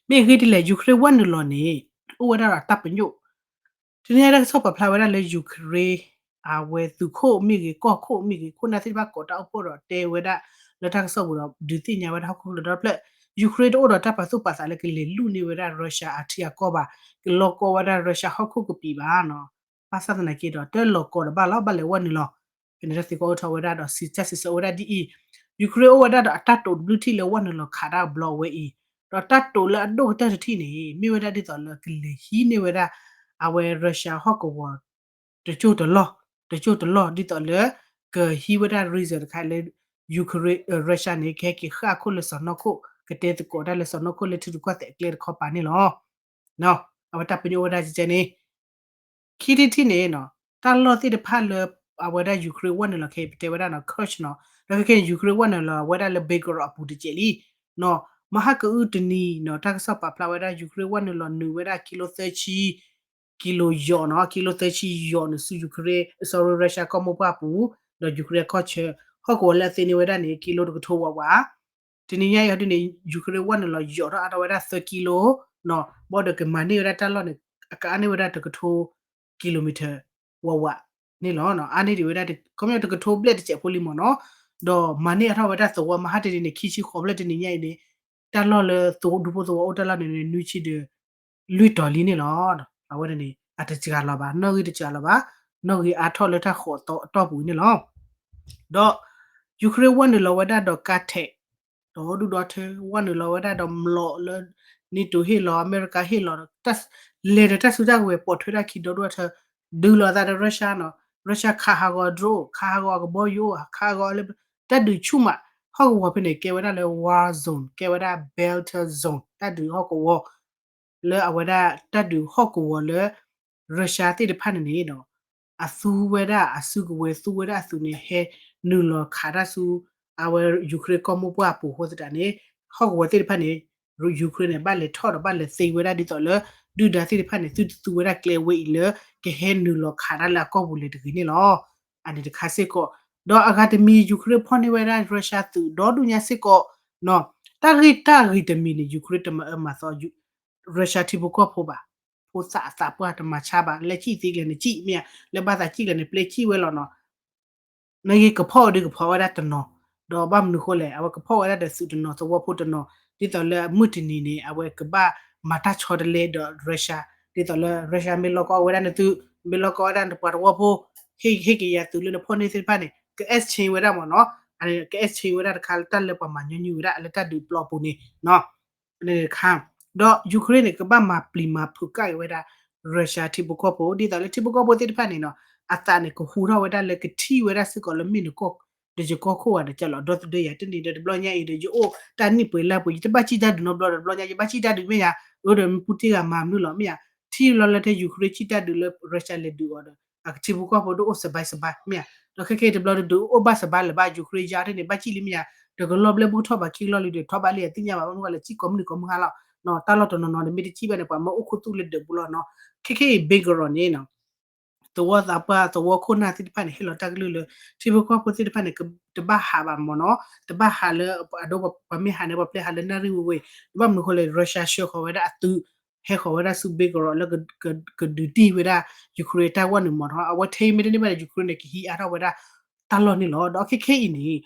မ့ၢ်ဂ့ၢ်ဒ်လဲၣ် Ukraine ဝဲနုာ်လီၤန့ၣ် အိၣ်ဝဲဒၣ်ဒီးတၢ်ပညိၣ်, တနံၤညါတၢ်ကစီၣ်ပာ်ဖျါဝဲဒၣ်လၢ Ukraine အဝဲသုးခိၣ်မ့ၢ်ဂ့ၤ ကီၢ်ခိၣ်မ့ၢ်ဂ့ၤ ခိၣ်နၢ်သ့ၣ်တဖၣ်ကိးတၢ်အိၣ်ဖှိၣ်ဒီးတဲဝဲဒၣ်လၢတၢ်ကစီၣ်ပူၤဒီး ဒုးသ့ၣ်ညါဝဲဒၣ်ဟီၣ်ခိၣ်ချၢဒီဖျၢၣ် Ukraine တအိၣ်ဒီးတၢ်ပာ်သူၣ်ပာ်သးလၢကလဲၤလူၢ်န့ၢ်ဝဲဒၣ် Russia အထံအကီၢ်ဘၣ်, ကလီကီဝဲဒၣ် Russia ဟီၣ်ခိၣ်ကပံာ်ဘၣ်နီၤ. ဘၣ်ဆၣ်သနာ်က့ဒီး တလီၤကီဒီးဘၣ်လီၤ ဘၣ်လဲၤဝဲနုာ်လီၤ. ဖဲန့ၣ်တၢ်သံကွၢ်အိၣ်ထီၣ်ဝဲဒၣ်ဒီး စံးတၢ်စံးဆၢဝဲဒၣ်ဒ်အံၤ, Ukraine အိၣ်ဝဲဒၣ်ဒီးအတၢ်တိာ်တဘျုးထံၣ်လၢဝဲနုာ်လီၤခးတၢ်ဘျီဝဲအံၤ, ဒီးတၢ်တိာ်လၢအဒိၣ်ကတၢၢ်တထံၣ်န့ၣ် မ့ၢ်ဝဲဒၣ်ဒ်သိးလၢကလဲၤဟံးန့ၢ်ဝဲဒၣ် အဝဲ Russia ဟီၣ်ကဝီၤ တစိၢ်တလီၢ်, တစိၢ်တလီၢ် ဒ်သိးလၢ ကဟံးဝဲဒၣ် reason တခါလၢ Ukraine, Russia န့ၣ် ကဟဲက့ၤဃၣ်ခိၣ်လၢစီၢ်နီၤခိၣ် ကတဲသကိးတၢ်လၢစီၢ်နီၤခိၣ်လၢထံရူၢ်ကီၢ်သဲးအကျဲတခီပၤန့ၣ်လီၤ. အဝဲတၢ်ပညိၣ်ဝဲဒၣ်ကဲန့ၣ် ခံထံၣ်တထံၣ်န့ၣ်နီၤ တၢ်လီၢ်သ့ၣ်တဖၣ်လၢ အဝဲဒၣ် Ukraine ဝဲနုာ်လီၤခဲအံၤ ပတဲဝဲဒၣ်နီၤ Kursk နီၤ ဒီးခဲခဲန့ၣ် Ukraine ဝဲနုာ်လီၤဝဲဒၣ်လၢ Belgorod အပူၤတစဲးလံနီၤ. မဟါကအုတနံၤနီၤ တၢ်ကစီၣ်ပာ်ဖျါဝဲဒၣ် Ukraine ဝဲနုာ်လီၤနုာ်ဝဲဒၣ် ကံလိသၢဆံ ကံလိယိးနီၤ ကံလိသၢဆံယိးနုာ်ဆူ Ukraine, sorry, Russia ကီၢ်မိၢ်ပှၢ်ပူၤ, ဒီး Ukraine ကီၢ်ဆၢ ဟီၣ်ကဝီၤလၢအသ့န့ၢ်ဝဲဒၣ်န့ၣ် ကံလိတကထိဝးဝး တနံၤညါအံၤဟီဒုန့ၣ် Ukraine ဝဲနုာ်လီၤယိးထီၣ်အါထီၣ်ဝဲဒၣ်သၢကံလိနီၤ ဘၣ်ဒီးကမၤန့ၢ်ဝဲဒၣ်တၢ်လီၢ်န့ၣ် အကအါန့ၢ်ဝဲဒၣ်တကထိ kilometer ဝးဝးန့ၣ်လီၤ. အါန့ၢ်ဒံးဝဲဒၣ် ခီပညီတကထိဘျဲၣ်တစဲးဖိလံမ့ၢ်နီၤ. ဒီးမၤန့ၢ်အါထီၣ်ဝဲဒၣ်သဝီမဟါတနံၤန့ၣ် ခံဆံဃိးဖျၢၣ်တနံၤညါအံၤန့ၣ် တၢ်လီၢ်လၢသဝီဒူဖိသဝီအိၣ်တၢ်လီၢ်န့ၣ် နွံဆံဒီး လွံၢ်တီၤလံန့ၣ်လီၤ. အဝဲန့ၣ် အတစှၤလီၤဘၣ် နီၣ်ဂံၢ်တစှၤလီၤဘၣ် နီၣ်ဂံၢ်အါထီၣ်လၢတၢ်ဃိးတီတီၢ်ပူၤန့ၣ်လီၤ. ဒီး Ukraine ဝဲနုာ်လီၤဝဲဒၣ်ဒီးကါထဲး ဒီဒူၣ်ဒီထၢ ဝဲနုာ်လီၤဝဲဒၣ်ဒီးမျိာ်လၢ NATO ဟ့ၣ်လီၤ အမဲရကၤဟ့ၣ်လီၤ လဲၤဒီးတၢ်စုတၢ်ကဝဲၤပိာ်ထွဲတၢ်ခံဒီဒူၣ်ဒီထၢ ဒုးလီၤသးဒီး Russia နီၤ Russia ခးဟးဂီၤ drone ခးဟးဂီၤအကဘီယူၤ ခးဟးဂီၤလၢ တၢ်ဒုးဆူၣ်မး ဟီၣ်ကဝီၤဖဲန့ၣ် ကဲဝဲဒၣ်လၢ war zone ကဲဝဲဒၣ် battle zone တၢ်ဒုးဟီၣ်ကဝီၤ လၢအဝဲဒၣ်တၢ်ဒုးဟီၣ်ကဝီၤလၢ Russia သ့ၣ်တဖၣ်န့ၣ်န့ၣ်ဒီး အသူဝဲဒၣ်အစုကဝဲၤသူဝဲဒၣ်အသုးန့ၣ် ဟဲနုာ်လီၤခးတၢ်ဆူ အဝဲ Ukraine ကီၢ်မိၢ်ပှၢ်အပူၤအဃိသတးန့ၣ် ဟီၣ်ကဝီၤသ့ၣ်တဖၣ်န့ၣ် Ukraine န့ၣ် ဘၣ်လဲၤထီၣ်ဒီးဘၣ်လဲၤသ့ဝဲဒၣ်ဒ်သိးလၢ ဒုၣ်ဒါသ့ၣ်တဖၣ်န့ၣ် သုတသူဝဲဒၣ်ကျဲဝဲအံၤလၢ ကဟဲနုာ်လီၤခးတၢ်လၢအကီၢ်ပူၤလဲၤတဂ့ၤန့ၣ်လီၤ. အန့ၣ်တခါစ့ၢ်ကီး ဒီးအဂၤတမံၤ Ukraine ဖီၣ်န့ၢ်ဝဲဒၣ် Russia သုးဒီဒူၣ်ညါစ့ၢ်ကီး တၢ်ဂ့ၢ်တၢ်ဂ့ၢ်တမံၤန့ၣ် Ukraine တမၤအၢမၤသီ Russia ထံဖိကီၢ်ဖိဘၣ်. ဖိသၣ်အသးပှၢ်တမၤဆါဘၣ် လၢစံၣ်သ့ကျဲန့ၣ်စံၣ်မ့ၢ်ဧါ လၢဘၣ်သးစံၣ်ကျဲန့ၣ် ပျဲစံၣ်ဝဲလီၤနီၤ. နဂ့ၤကဖီၣ်ဒုးကဖီၣ်ဝဲဒၣ်တနီၤ ဒီးဘၣ်မနုၤဃိလဲၣ် အဝဲကဖီၣ်ဝဲဒၣ်ဒီးသုးတနီၤသဝီဖိတနီၤ ဒ်သိးလၢအမုၢ်တနံၤန့ၣ် အဝဲကဘၣ်မၤတၢ်ဆီတလဲဒီး Russia ဒ်သိးလၢ Russia မ့ၢ်လီၢ်ကီဝဲဒၣ်နသုး မ့ၢ်လီၢ်ကီဝဲဒၣ်နပှၤသဝီဖိ ဟ့ၣ်ဟ့ၣ်က့ၤယၤသုးလၢနဖီၣ်န့ၢ်သ့ၣ်တဖၣ်န့ၣ် က exchange ဝဲဒၣ်မ့ၢ်နီၤ အန့ၣ် က exchange ဝဲဒၣ်တခါလၢတၢ်လၢပှၤမၤညီနုၢ်ဝဲဒၣ်လၢတၢ်ဒုးပျီပူၤန့ၣ် တခါ ဒီး Ukraine န့ၣ် ကဘၣ်မၤပျံၤမၤဖုးကၣ်က့ၤဝဲဒၣ် Russia ထံဖိကီၢ်ဖိ ဒ်သိးလၢထံဖိကီၢ်ဖိသ့ၣ်တဖၣ်န့ၣ်နီၤ အသးန့ၣ် ကဟူထီၣ်ဝဲဒၣ်လၢကထံၣ်ဝဲဒၣ်စ့ၢ်ကီးလၢမ့ၢ်နကီၢ် တယကီၢ်ခိၣ်ဂၤဒီးကလီၤ ဒီသဒၢယၤတနံၤဒီးတဘျီညါအံၤဒီး ယအိၣ်တၢ်နံၣ်ပှဲၤလါပှဲၤ ယတဘၣ်စံၣ်တၢ်ဒုးနီတဘျီဒီး တဘျီညါ ယဘၣ်စံၣ်တၢ်ဒုးမ့ၢ်ယၤ အၢဒီးမ့ၢ်ပူၣ်တ့ၢ်ဂၤမၤမနုၤလီၤမ့ၢ်ယၤ ထံၣ်လီၤလၢထဲ Ukraine စံၣ်တၢ်ဒုးလၢရၢၡၢၣ်လဲၤဒုးအီၤဒီး အကထံဖိကီၢ်ဖိတအိၣ်စဘါစဘါမ့ၢ်ဧါ, ဒီးခဲခဲအံၤတဘျီတဒုးအိၣ်ဘၣ်စဘါလၢၤဘၣ် Ukraine ယါထဲန့ၣ် ဘၣ်စံၣ်လံမ့ၢ်ယၤ, တကလီၢ်ဘျဲၣ်ဘူၣ်ထီၣ်ဘၣ်ခံကလီၢ်လံဒီး ထီၣ်ဘၣ်လံအသ့ၣ်ညါဘၣ် ဘၣ်မနုၤဃိလဲၣ် စံၣ်ကိးမုၢ်နံၤကိးမုၢ်ဟါလီၤ, တၢ်လီၢ်တနီၤနီၤန့ၣ် မ့ၢ်တစံၣ်ဘၣ်န့ၣ် ပှၤမၢအိၣ်ခူသူၣ်လၢဒၢးပူၤလီၤနီၤ, ခဲခဲအံၤ Belgorod န့ၣ်နီၤ သဝီသးပှၢ် သဝီခိၣ်နၢ်သ့ၣ်တဖၣ်န့ၣ် ဟ့ၣ်လီၤတၢ်ကလုၢ်လၢ ထံဖိကီၢ်ဖိသ့ၣ်တဖၣ်န့ၣ် တဘၣ်ဟးဘၣ်မ့ၢ်နီၤ, တဘၣ်ဟးလၢ အဒိ ပှၤမ့ၢ်ဟးန့ၣ် ပှၤပျဲဟးလၢနၣ်ရံၣ်ဝ့ၢ်ဝ့ၢ်, ဘၣ်မနုၤဃိလဲၣ် Russia ဆှၢဃီၤဝဲဒၣ်အသုး ဟဲဃီၤဝဲဒၣ်ဆူ Belgorod လၢ ကဒုးတံၢ်ဝဲဒၣ် Ukraine တၢ်ဝဲန့ၣ်မ့ၢ်နီၤ, အဝဲထဲအံၤမ့တမ့ၢ်ဘၣ်န့ၣ် Ukraine န့ၣ် ကဟံးအါထီၣ်ဝဲဒၣ်တၢ်လီၢ်န့ၣ်လီၤ. ဒီးခဲခဲအံၤန့ၣ်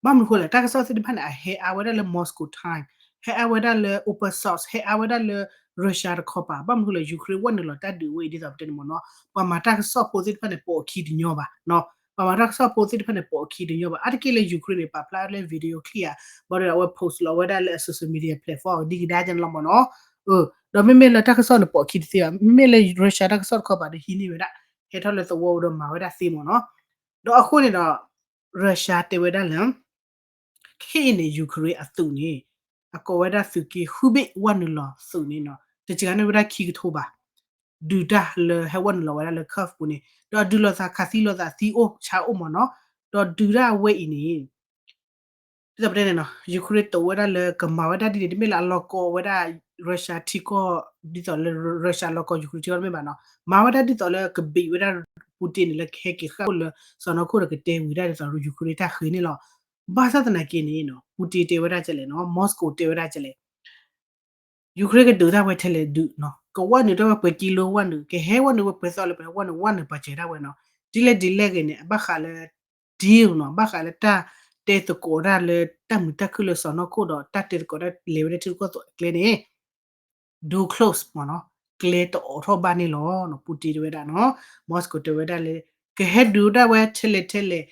ဘၣ်မနုၤဃိလဲၣ် တၢ်ကစီၣ်သ့ၣ်တဖၣ်န့ၣ် အဟဲအါဝဲဒၣ်လၢ Moscow time, ဟဲအါဝဲဒၣ်လၢ open source, ဟဲအါဝဲဒၣ်လၢ Russia တခီပၤ, ဘၣ်မနုၤဃိလဲၣ် Ukraine ဝဲနုာ်လီၤတၢ်ဒုးဝဲအံၤ ဒ်သိးပတဲန့ၣ်မ့ၢ်နီၤ, ပှၤမၤတၢ်ကစီၣ်ဖိသ့ၣ်တဖၣ်န့ၣ် ပိာ်အခံတညီဘၣ်, ပှၤမၤတၢ်ကစီၣ်ဖိသ့ၣ်တဖၣ်န့ၣ် ပိာ်အခံတညီဘၣ်, အါတက့ၢ်လၢ Ukraine န့ၣ် ပာ်ဖျါလၢ video clip ဧါ, ဘၣ်ဒီးအဝဲ post လီၤဝဲဒၣ်လၢအ social media platform ဒ်ကဒါကန့ၣ်လီၤမ့ၢ်နီၤ, ဒီးမ့မ့ၢ်လၢတၢ်ကစီၣ်န့ၣ် ပိာ်အခံတသ့ဘၣ်, မ့မ့ၢ်လၢ Russia တၢ်ကစီၣ်တခီပၤဒီးဟံးန့ၢ်ဝဲဒၣ်, ဟဲထီၣ်လၢသဝီဒီးမၤဝဲဒၣ်သ့မ့ၢ်နီၤ, ဒီးအဃိန့ၣ်ဒီး Russia တဲဝဲဒၣ်လၢ ခဲအံၤန့ၣ် Ukraine အသုးန့ၣ် အကိးဝဲဒၣ်သုးက့ဃုဘ့ၣ်ဝဲနုာ်လီၤသုးန့ၣ်နီၤ တစှၤန့ၢ်ဝဲဒၣ်ခံကထိဘၣ်, ဒုးတၢ်လၢဟဲဝဲနုာ်လီၤဝဲဒၣ်လၢ Kyiv ပူၤန့ၣ် ဒီးဒုးလိာ်သးခးသံလိာ်သးသံအိၣ်ဆါအိၣ်မ့ၢ်နီၤ, ဒီးဒုးတၢ်အဝဲအံၤန့ၣ် ဒ်သိးပတဲန့ၣ်နီၤ Ukraine တိာ်ဝဲဒၣ်လၢကမၤဝဲဒၣ်ဒ်န့ၣ် တမ့ၢ်လၢအလီၢ်ကီဝဲဒၣ် Russia ထံကီၢ် ဒ်သိးလၢ Russia လီၢ်ကီ Ukraine ထံကီၢ်တမ့ၢ်ဘၣ်နီၤ, မၤဝဲဒၣ်ဒ်သိးလၢကဘံးဝဲဒၣ် Putin န့ၣ် လၢကဟဲက့ၤဃၣ်ခိၣ်လၢစီၢ်နီၤခိၣ်ဒီးကတဲဝံၤဒၣ်ဒ်သိး Ukraine တၢ်ဃ့န့ၣ်လီၤ. ဘၣ်ဆၣ်သနာ်က့န့ၣ် Putin တဲဝဲဒၣ်ကလဲၣ်နီၤ Moscow တဲဝဲဒၣ်ကလဲၣ် Ukraine ကဒုးတၢ်ဝဲထဲလဲၣ်ဒုးနီၤ ကဝဲနုာ်တၢ်ဝဲပှဲၤကံလိဝဲနုာ် ကဟဲဝဲနုာ်ဝဲပှဲၤသီလၢပှဲၤဝဲနုာ်ဝဲနုာ်ပာ်စၢၤဒၣ်ဝဲနီၤ, ဒ်လဲၣ်ဒ်လဲၣ်ဂ့ၤန့ၣ် အဘၣ်ဃးလၢ deal နီၤ ဘၣ်ဃးလၢတၢ်တဲသကိးဒၣ်လၢတၢ်မုာ်တၢ်ခုၣ်လၢစီၢ်နီၤခိၣ်ဒီး တၢ်တဲသကိးဒၣ်လဲၤဝဲဒၣ်ထံရူၢ်ကီၢ်သဲးအကျဲန့ၣ် deal close မ့ၢ်နီၤ ကျဲတအိးထီၣ်ဘၣ်န့ၣ်လီၤ. Putin တဲဝဲဒၣ်နီၤ Moscow တဲဝဲဒၣ်လၢ ကဟဲဒုးဒၣ်ဝဲထဲလဲၣ်ထဲလဲၣ်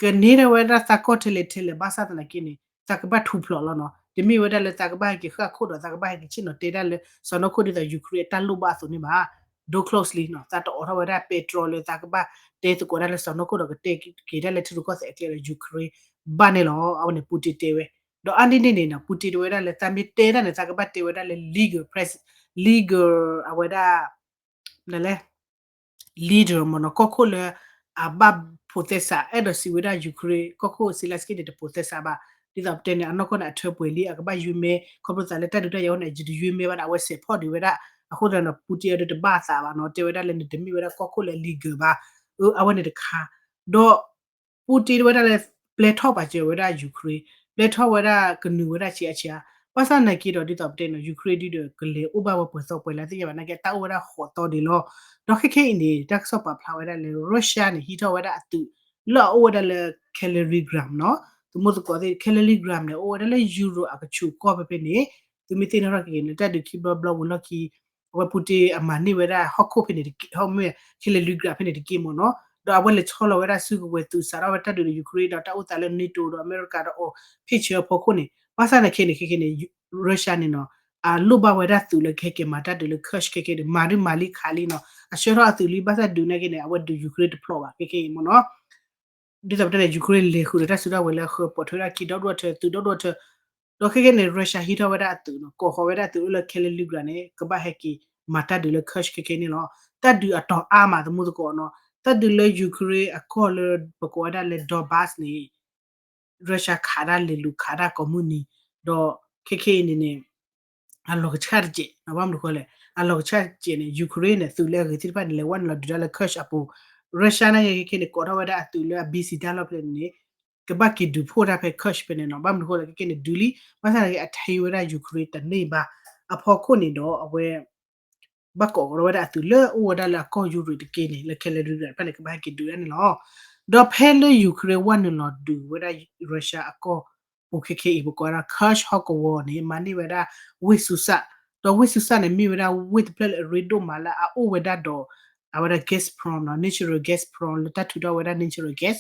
ကန့ၢ်ဒၣ်ဝဲဒၣ်သးကီၢ်ထဲလဲၣ်ထဲလဲၣ် ဘၣ်ဆၣ်သနာ်က့န့ၣ် သးကဘၣ်ထူးဖျိးလီၤနီၤ တမ့ၢ်ဝဲဒၣ်လၢသးကဘၣ်ဟဲက့ၤဃၣ်ခိၣ်ဒီး သးကဘၣ်ဟဲက့ၤဆ့ၣ်နီၤတဲဒၣ်လၢစီၢ်နီၤခိၣ်ဒ်သိး Ukraine အတၢ်လိၣ်ဘၣ်အသိးန့ၣ်ဘၣ် deal close လံနီၤ သးတအိးထီၣ်ဝဲဒၣ်ပဲတြီလၢသးကဘၣ်တဲသကိးဒၣ်လၢစီၢ်နီၤခိၣ်ဒီးကတဲက့ၤဒၣ်လၢထံရူၢ်ကီၢ်သဲးအကျဲဒီး Ukraine ဘၣ်န့ၣ်လီၤ. အဝဲန့ၣ် Putin တဲဝဲ ဒီးအါန့ၢ်န့ၣ်န့ၣ်နီၤ Putin တဲဝဲဒၣ်လၢသးမ့ၢ်တဲဒၣ်န့ၣ် သးကဘၣ်တဲဝဲဒၣ်လၢ legal press legal အဝဲဒၣ် နလဲ leader မ့ၢ်နီၤ ကီၢ်ခိၣ်လၢ အဘၣ်ဖိးသဲစး အဲၣ်ဒိးစံးဝဲဒၣ် Ukraine ကီၢ်ခိၣ် Zelenskyy န့ၣ် တဖိးသဲစးဘၣ် ဒ်သိးပတဲန့ၣ် အနီၢ်ကီၢ်န့ၣ် အထၢပှဲၤလံ အကဘၣ်ယွ့မဲ ခီဖျိသးလၢတၢ်ဒုးတၢ်ယၤအိၣ်န့ၣ် ယတယွ့မဲဘၣ်ဒီး အဝဲစဲးဖီၣ်ဒံးဝဲဒၣ် အဃိသတးဒီး Putin အဒုးတဘၣ်အသးဘၣ်နီၤ တဲဝဲဒၣ်လၢနတမ့ၢ်ဝဲဒၣ်ကီၢ်ခိၣ်လၢ legal ဘၣ် အဝဲန့ၣ်တခါ ဒီး Putin တဲဝဲဒၣ်လၢ ပျဲထီၣ်ပာ်စၢၤဝဲဒၣ် Ukraine ပျဲထီၣ်ဝဲဒၣ်ကနုာ်ဝဲဒၣ်ဆံးအါဆံးအါ ဘၣ်ဆၣ်သနာ်က့ဒီး ဒ်သိးပတဲန့ၣ် Ukraine ဒုဒီး ကလဲၤအိၣ်ဘၣ်ဝဲပှဲၤသီပှဲၤလါသ့ၣ်ညါဘၣ်နာ်က့ တၢ်အိၣ်ဝဲဒၣ်ဃိးသီဒံးလီၤ. ဒီးခဲခဲအံၤန့ၣ် တၢ်ကစီၣ်ပာ်ဖျါဝဲဒၣ်လၢ Russia န့ၣ် ဟံးထီၣ်ဝဲဒၣ်အသုး လၢအအိၣ်ဝဲဒၣ်လၢ Kaliningrad နီၤ သမူသကိးသ့ၣ် Kaliningrad န့ၣ် အိၣ်ဝဲဒၣ်လၢ Europe အကဆူးကီၢ်ဖဲဖဲန့ၣ် သုမ့ၢ်သ့ၣ်နီၣ်ထီၣ်က့ၤန့ၣ် တၢ်ဒုးခံဘျီဘျီဝံၤလီၢ်ခံ အဝဲ Putin အမၤန့ၢ်ဝဲဒၣ်ဟီၣ်ခိၣ်ဖဲန့ၣ်တက့ၢ် ဟီၣ်မ့ၢ် Kaliningrad ဖဲန့ၣ်တက့ၢ်မ့ၢ်နီၤ ဒီးအဝဲလဲၤဆီလီၤဝဲဒၣ်စုကဝဲၤသုးစးထီၣ်ဝဲတၢ်ဒုးဒီး Ukraine ဒီးတၢ်အိၣ်သးလၢ NATO ဒီးအမဲရကၤဒီးအီၤ ဖ့ၣ်ဆၢအဖီခိၣ်န့ၣ် ဘၣ်ဆၣ်သနာ်က့န့ၣ် ခဲခဲန့ၣ် Russia န့ၣ်နီၤ အလိၣ်ဘၣ်ဝဲဒၣ်သုးလၢကဟဲက့ၤမၤတၢ်ဒုးလၢ Kursk ခဲခဲန့ၣ် မၤဒုးမၤလံခးလံနီၤ အဆှၢထီၣ်အသုးလံ ဘၣ်ဆၣ်ဒုးနာ်က့န့ၣ် အဝဲဒုး Ukraine တဖျိးဘၣ် ခဲခဲအံၤမ့ၢ်နီၤ ဒ်သိးပတဲန့ၣ် Ukraine လဲၤဃုာ်ဒီးတၢ်စုတၢ်ဝဲၤလၢဃၢၤပိာ်ထွဲဒၣ်ခံဒီဒူၣ်အထၢ သုးဒီဒူၣ်အထၢ ဒီးခဲခဲန့ၣ် Russia ဟံးထီၣ်ဝဲဒၣ်အသုးနီၤ ကိးဃီၤဝဲဒၣ်အသုးအိၣ်လၢ Kaliningrad န့ၣ် ကဘၣ်ဟဲက့ၤမၤတၢ်ဒုးလၢ Kursk ခဲခဲန့ၣ်လီၤ. တၢ်ဒုးအတီၤအါမးသမူသကိးနီၤ တၢ်ဒုးလၢ Ukraine အကီၢ်လၢပကိးဝဲဒၣ်လၢ Donbas န့ၣ် Russia ခးဒၣ်လဲၤလူၤခးဒၣ်ကိးမုၢ်နံၤ ဒီးခဲခဲအံၤန့ၣ်န့ၣ် အလီၤကဆှၣ်တကဲး ဘၣ်မနုၤဃိလဲၣ် အလီၤကဆှၣ်တကဲးန့ၣ် Ukraine န့ၣ် သုးလၢအဂ့ၤသ့ၣ်တဖၣ်န့ၣ် လဲၤဝဲနုာ်လီၤဒုးတၢ်လၢ Kursk အပူၤ Russia နာ်က့ခဲခဲန့ၣ် ကိးထီၣ်ဝဲဒၣ်အသုးလၢအ busy တၢ်လီၢ်ဖဲန့ၣ်န့ၣ် ကဘၣ်က့ၤဒုးဖှိၣ်တၢ်ဖဲ Kursk ဖဲန့ၣ်နီၤ ဘၣ်မနုၤဃိလဲၣ် ခဲခဲန့ၣ် ဒုးလံ ဘၣ်ဆၣ်သနာ်က့ အထံၣ်ဝဲဒၣ် Ukraine တန့ၢ်ဘၣ် အဖီခိၣ်န့ၣ်ဒီး အဝဲ ဘၣ်ကိးကဒီးဝဲဒၣ်အသုးလၢအိၣ်ဝဲဒၣ်လၢအကီၢ် Europe တက့ၢ်န့ၣ် လၢ Kaliningrad ဖဲန့ၣ် ကဘၣ်ဟဲက့ၤဒုးဒၣ်န့ၣ်လီၤ. ဒီးဖဲလၢ Ukraine ဝဲနုာ်လီၤဒုးဝဲဒၣ် Russia အကီၢ်ပူၤခဲခဲအံၤ ပကိးဝဲဒၣ် Kursk ဟီၣ်ကဝီၤန့ၣ် မၤန့ၢ်ဝဲဒၣ်ဝ့ၢ်စူစၢ် ဒီးဝ့ၢ်စူစၢ်န့ၣ် မ့ၢ်ဝဲဒၣ်ဝ့ၢ်တဖျၢၣ်လၢအရ့ဒိၣ်မးလၢအအိၣ်ဝဲဒၣ်ဒီး အဝဲဒၣ် Gazprom နီၤ natural Gazprom လၢတၢ်ထုးထီၣ်ဝဲဒၣ် natural gas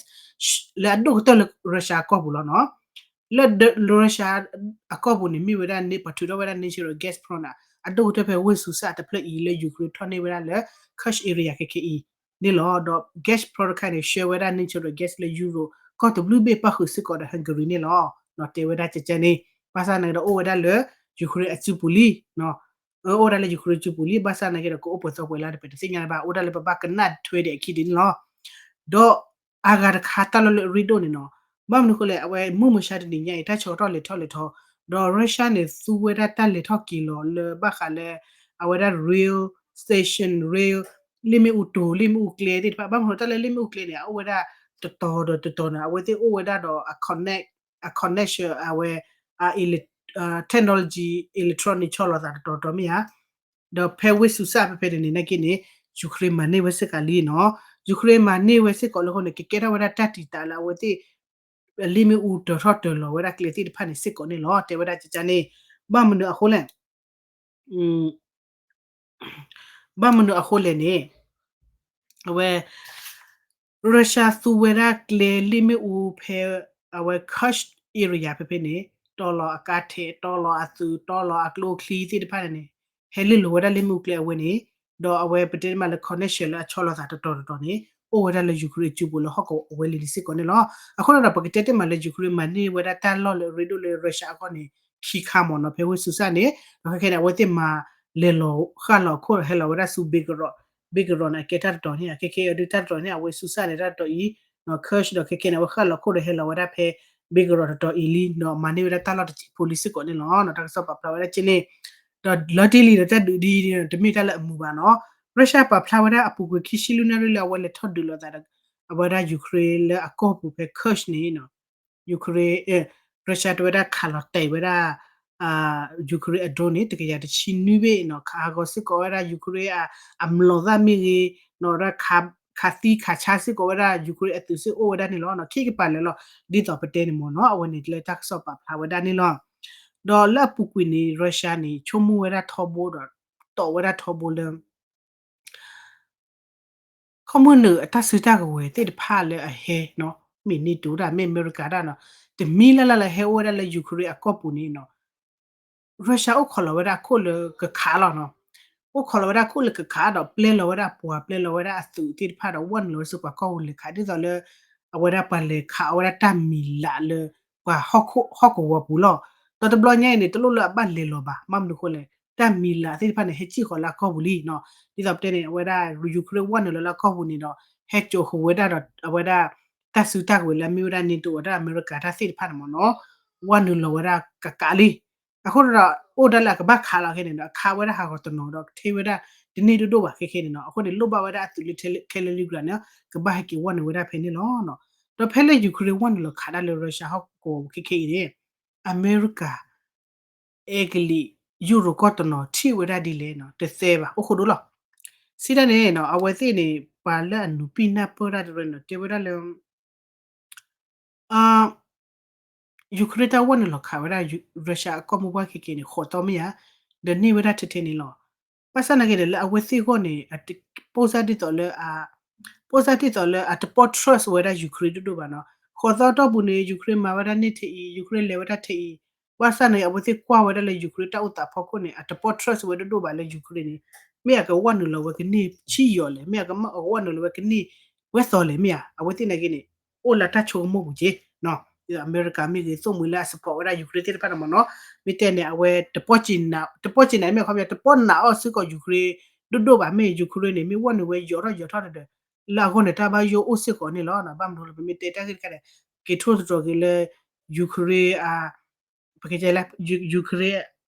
လၢအဒိၣ်ကတၢၢ်လၢ Russia အကီၢ်ပူၤလီၤနီၤ လၢ Russia အကီၢ်ပူၤန့ၣ် မ့ၢ်ဝဲဒၣ် ပှၤထုးထီၣ်ဝဲဒၣ် natural Gazprom န့ၣ် အဒိၣ်ကတၢၢ်ဖဲဝ့ၢ်စူစၢ်တဖျၢၣ်အံၤလၢ Ukraine ထီၣ်န့ၢ်ဝဲဒၣ်လၢ Kursk area ခဲခဲအံၤန့ၣ်လီၤ. ဒီး Gazprom တခါန့ၣ် ဆှၢဝဲဒၣ် natural gas လၢ Europe ကီၢ်တဘျုးဘ့ၣ်ပၣ်ဃုာ်စ့ၢ်ကီးဒီး Hungary န့ၣ်လီၤ. တဲဝဲဒၣ်ကဲကဲန့ၣ် ဘၣ်ဆၣ်သနာ်က့ဒီးအိၣ်ဝဲဒၣ်လၢ Ukraine အစုပူၤလံ အိၣ်ဝဲဒၣ်လၢ Ukraine စုပူၤလံ ဘၣ်ဆၣ်သနာ်က့ဒီး ကအိၣ်ပှဲၤသီပှဲၤလါဒီး ပတသ့ၣ်ညါဘၣ် အိၣ်ဒၣ်လၢပဘၣ်ကနၣ်ထွဲဒံးအခံဒ်န့ၣ်လီၤ. ဒီးအဂၤတခါတၢ်လီၢ်လၢအရ့ဒိၣ်န့ၣ်နီၤ ဘၣ်မနုၤဃိလဲၣ် အဝဲမုၢ်မဆါတနံၤညါအံၤ တၢ်ဆၢကတီၢ်လဲၤထီၣ်လဲၤထီ ဒီး Russia န့ၣ် သူဝဲဒၣ်တၢ်လဲၤထီၣ်က့ၤလီၤလၢဘၣ်ဃးလၢ အဝဲဒၣ် rail station rail လ့ၣ်မ့ၣ်အူတိၤ လ့ၣ်မ့ၣ်အူကျဲသ့ၣ်တဖၣ် ဘၣ်မနုၤတၢ်လၢလ့ၣ်မ့ၣ်အူကျဲန့ၣ် အအိၣ်ဝဲဒၣ်တတီၤဒီးတတီၤန့ၣ် အဝဲသ့ၣ်အိၣ်ဝဲဒၣ်ဒီး အ connection အဝဲ technology electronic ဆီလီၤသးတတီၤတတီၤမ့ၢ်ဧါ. ဒီးဖဲဝ့ၢ်စူၤစၣ်ဖဲဖဲန့ၣ်န့ၣ် နာ်က့န့ၣ် Ukraine မၤန့ၢ်ဝဲစ့ၢ်ကီးလံနီၤ. Ukraine မၤန့ၢ်ဝဲစ့ၢ်ကီးလၢအဃိန့ၣ် ကကဲထီၣ်ဝဲဒၣ်တၢ်တံာ်တာ်လၢအဝဲသ့ၣ် လ့ၣ်မ့ၣ်အူတၢၤထီၣ်တၢၤလီၤဝဲဒၣ်ကျဲသ့ၣ်တဖၣ်န့ၣ်စ့ၢ်ကီးန့ၣ်လီၤ. တဲဝဲဒၣ်ကကန့ၣ် ဘၣ်မနုၤအဃိလဲၣ် ဘၣ်မနုၤအဃိလဲၣ်န့ၣ် အဝဲ Russia သူဝဲဒၣ်ကျဲလ့ၣ်မ့ၣ်အူဖဲ အဝဲ Kursk area ဖဲဖဲန့ၣ် တီလီၤအကါထဲး တီလီၤအသုး တီလီၤအကျိချံသ့ၣ်တဖၣ်န့ၣ်န့ၣ် ဟဲလ့ၣ်လိာ်ဝဲဒၣ်လ့ၣ်မ့ၣ်အူကျဲအဝဲန့ၣ် ဒီးအဝဲပတဲမးလၢ connection လၢအဆီလီၤသးတတီၤတတီၤန့ၣ် အိၣ်ဝဲဒၣ်လၢ Ukraine အစုပူၤလၢဟီၣ်ကဝီၤအဝဲလံၤလံၤစ့ၢ်ကီးန့ၣ်လီၤ. အဃိဒီးပကတဲတ့ၢ်မးလၢ Ukraine မၤန့ၢ်ဝဲဒၣ်တၢ်လီၢ်လၢအရ့ဒိၣ်လၢ Russia အဂီၢ်န့ၣ် ခံခါမ့ၢ်နီၤ ဖဲဝ့ၢ်စူၤစၣ်န့ၣ် ဒီးခဲခဲန့ၣ် အဝဲသ့ၣ်မၤလဲၤလီၤဃၣ်လီၤခိၣ်ဒီးဟဲလီၤဝဲဒၣ်ဆူ Belgorod, Belgorod န့ၣ် အကဲတၢ်တတီၤန့ၣ် ခဲခဲအံၤဒုးတၢ်တတီၤန့ၣ် အဝဲစူၤစၣ်န့ၣ် တၢ်တတီၤအံၤ Kursk ဒီးခဲခဲန့ၣ် အဝဲဃၣ်လီၤခိၣ်ဒီးဟဲလီၤဝဲဒၣ်ဖဲ Belgorod တတီၤအံၤလံဒီးမၤန့ၢ်ဝဲဒၣ်တၢ်လီၢ်တဆံဖိလံစ့ၢ်ကီးန့ၣ်လီၤ. တၢ်ကစီၣ်ပာ်ဖျါဝဲဒၣ်ကန့ၣ် ဒီးလီၤတံၢ်လံဒီးတၢ်ဒုးဒ်အံၤန့ၣ် တမ့ၢ်တၢ်လၢအမုာ်ဘၣ်နီၤ. Russia ပာ်ဖျါဝဲဒၣ်အပူၤကွံာ်ခံဆံလွံၢ်နၣ်ရံၣ်လၢအဝဲလဲၤထီၣ်ဒုးလိာ်သးဒီး အဝဲဒၣ် Ukraine လၢအကီၢ်ပူၤဖဲ Kursk န့ၣ် Ukraine, Russia တဲဝဲဒၣ်ခးလီၤတဲာ်ဝဲဒၣ် Ukraine အ drone န့ၣ် တကယၤတဆံနွံဘ့ၣ်နီၤ ခးဟးဂီၤစ့ၢ်ကီးဝဲဒၣ် Ukraine အမျိာ်သၣ်မ့ၢ်ဂ့ၤ နီၤ ဒၣ်ခးသံခးဆါစ့ၢ်ကီးဝဲဒၣ် Ukraine အသုးစ့ၢ်အိၣ်ဝဲဒၣ်န့ၣ်လီၤ. ခံကပၤလၢာ်လီၤ ဒ်သိးပတဲန့ၣ်မ့ၢ်နီၤ အဝဲန့ၣ်လၢတၢ်ကစီၣ်ပာ်ဖျါဝဲဒၣ်န့ၣ်လီၤ. ဒီးလၢအပူၤကွံာ်န့ၣ် Russia န့ၣ် ဆိကမိၣ်ဝဲဒၣ်ထီဘိဒီး တီးဝဲဒၣ်ထီဘိလၢ ခီမုၢ်နုာ်အတၢ်စုတၢ်ကဝဲၤသ့ၣ်တဖၣ်လၢအဟဲနီၤ မ့ၢ် NATO ဒၣ် မ့ၢ်အမဲရကၤဒၣ်နီၤ တမံၤလၢ်လၢ်လၢဟဲအိၣ်ဝဲဒၣ်လၢ Ukraine အကီၢ်ပူၤန့ၣ်နီၤ Russia အိၣ်ခိးလီၤဝဲဒၣ်အခိၣ်လၢကခးလီၤနီၤ အိၣ်ခိးလီၤဝဲဒၣ်အခိၣ်လၢကခးဒီးပျဲလီၤဝဲဒၣ်အပှၤ ပျဲလီၤဝဲဒၣ်အသုးသ့ၣ်တဖၣ်ဒီး ဝဲနုာ်လီၤဝဲစ့ၢ်ပှၤကီၢ်ပူၤလဲၤခး ဒ်သိးလၢ အဝဲဒၣ်ပှၤလဲၤခးအီၤဝဲဒၣ်တၢ်မံၤလးလၢ ပှၤဟီၣ်ကဝီၤပူၤလီၤ. ဒီးတဘျီညါအံၤန့ၣ် တလိၣ်လၢအဘၣ်လဲၤလီၤဘၣ် ဘၣ်မနုၤအဃိလဲၣ် တၢ်မံၤလးသ့ၣ်တဖၣ်န့ၣ် ဟဲစံၣ်ဃီၤလၢအကီၢ်ပူၤလံနီၤ ဒ်သိးပတဲန့ၣ် အဝဲဒၣ် Ukraine ဝဲနုာ်လီၤလၢအကီၢ်ပူၤန့ၣ်ဒီး ဟဲစိာ်ဃုာ်ဝဲဒၣ်ဒီး အဝဲဒၣ် တၢ်စုတၢ်ကဝဲၤလၢအမ့ၢ်ဝဲဒၣ် NATO အတၢ်အမဲရကၤတၢ်သ့ၣ်တဖၣ်န့ၣ်မ့ၢ်နီၤ ဝဲနုာ်လီၤဝဲဒၣ်ကကးလံ အဃိဒီး အိၣ်ဒၣ်လၢအကဘၣ်ခးလီၤခဲန့ၣ်ဒီး အခးဝဲဒၣ်ဟးဂီၤတနီၤဒီး ကထဲဝဲဒၣ်တန့ၢ်ဒိၣ်ဒိၣ်ဘၣ်ခဲခဲန့ၣ်နီၤ အဃိန့ၣ် လိၣ်ဘၣ်ဝဲဒၣ်အသုးလၢ Kaliningrad န့ၣ် ကဘၣ်ဟဲက့ၤဝဲနုာ်ဝဲဒၣ်ဖဲန့ၣ်လီၤ. ဒီးဖဲလၢ Ukraine ဝဲနုာ်လီၤခးဒၣ်လၢ Russia ဟီၣ်ကဝီၤပူၤခဲခဲအံၤန့ၣ် အမဲရကၤ အဲကလံး ယူရိၤကီၢ်တနီၤထံၣ်ဝဲဒၣ်ဒ်လဲၣ်နီၤ တသဲဘၣ် အိၣ်ဃိဒိၣ်လီၤ. စံးတၢ်န့ၣ်နီၤ အဝဲသ့ၣ်န့ၣ် ပှၤလၢအနုာ်ပံၢ်နၢ်ပၢၢ်တၢ်တရၢန့ၣ် တဲဝဲဒၣ်လၢ Ukraine တၢ်ဝဲနုာ်လီၤခးဝဲဒၣ် Russia အကီၢ်မိၢ်ပှၢ်ခဲခဲန့ၣ် ဃိးသီမ့ၢ်ဧါ, ဒီးန့ၢ်ဝဲဒၣ်ထဲထဲန့ၣ်လီၤ. ဘၣ်ဆၣ်နာ်က့ဒီး လၢအဝဲသ့ၣ်အဂီၢ်န့ၣ် ပိၢ်စၢ်ဒ်သိးလၢ ပိၢ်စၢ်ဒ်သိးလၢအတပီၢ် trust ဝဲဒၣ် Ukraine ဒိၣ်ဒိၣ်ဘၣ်နီၤ. ဃိးသီတီၢ်ပူၤန့ၣ် Ukraine မၤဝဲဒၣ်န့ၢ်ထဲအံၤ Ukraine လဲၤဝဲဒၣ်ထဲအံၤ, ဘၣ်ဆၣ်နာ်က့ အဝဲသ့ၣ်ကွၢ်ဝဲဒၣ်လၢ Ukraine တၢ်အိၣ်သးဖီခိၣ်န့ၣ် အတပီၢ် trust ဝဲဒိၣ်ဒိၣ်ဘၣ်လၢ Ukraine န့ၣ် မ့ၢ်အကဝဲနုာ်လီၤဝဲကန့ၢ်ဆံယီၤလဲၣ်, မ့ၢ်အကဝဲနုာ်လီၤဝဲကန့ၢ်ပှဲၤသီလဲၣ် မ့ၢ်ဧါ. အဝဲသ့ၣ်နာ်က့န့ၣ် အိၣ်လၢတၢ်ဆိကမိၣ်ပူၤက့ၤ အမဲရကၤမ့ၢ်ဂ့ၤ သိၣ်မှံၤလၢအ support ဝဲဒၣ် Ukraine သ့ၣ်တဖၣ်န့ၣ်မ့ၢ်နီၤ, မ့ၢ်တဲန့ၣ် အဝဲ တပီၢ်စ့ၢ်နာ် တပီၢ်စ့ၢ်နာ် မ့ၢ်အခီပညီ တပီၢ်နာ်အီၣ်စ့ၢ်ကီး Ukraine ဒိၣ်ဒိၣ်ဘၣ် မ့ၢ် Ukraine န့ၣ် မ့ၢ်ဝဲနုာ်ဝဲယီၤထီၣ်ယီၤထီၣ်ဒီး လၢအဂီၢ်န့ၣ် တၢ်ဘၣ်ယိၣ်အိၣ်စ့ၢ်ကီးန့ၣ်လီၤ. ဘၣ်မနုၤလၢပမ့ၢ်တဲတၢ်ဂ့ၢ်တခါန့ၣ် က့ၤထိၣ်သတြီၤက့ၤလၢ Ukraine အ ပကတဲလၢ Ukraine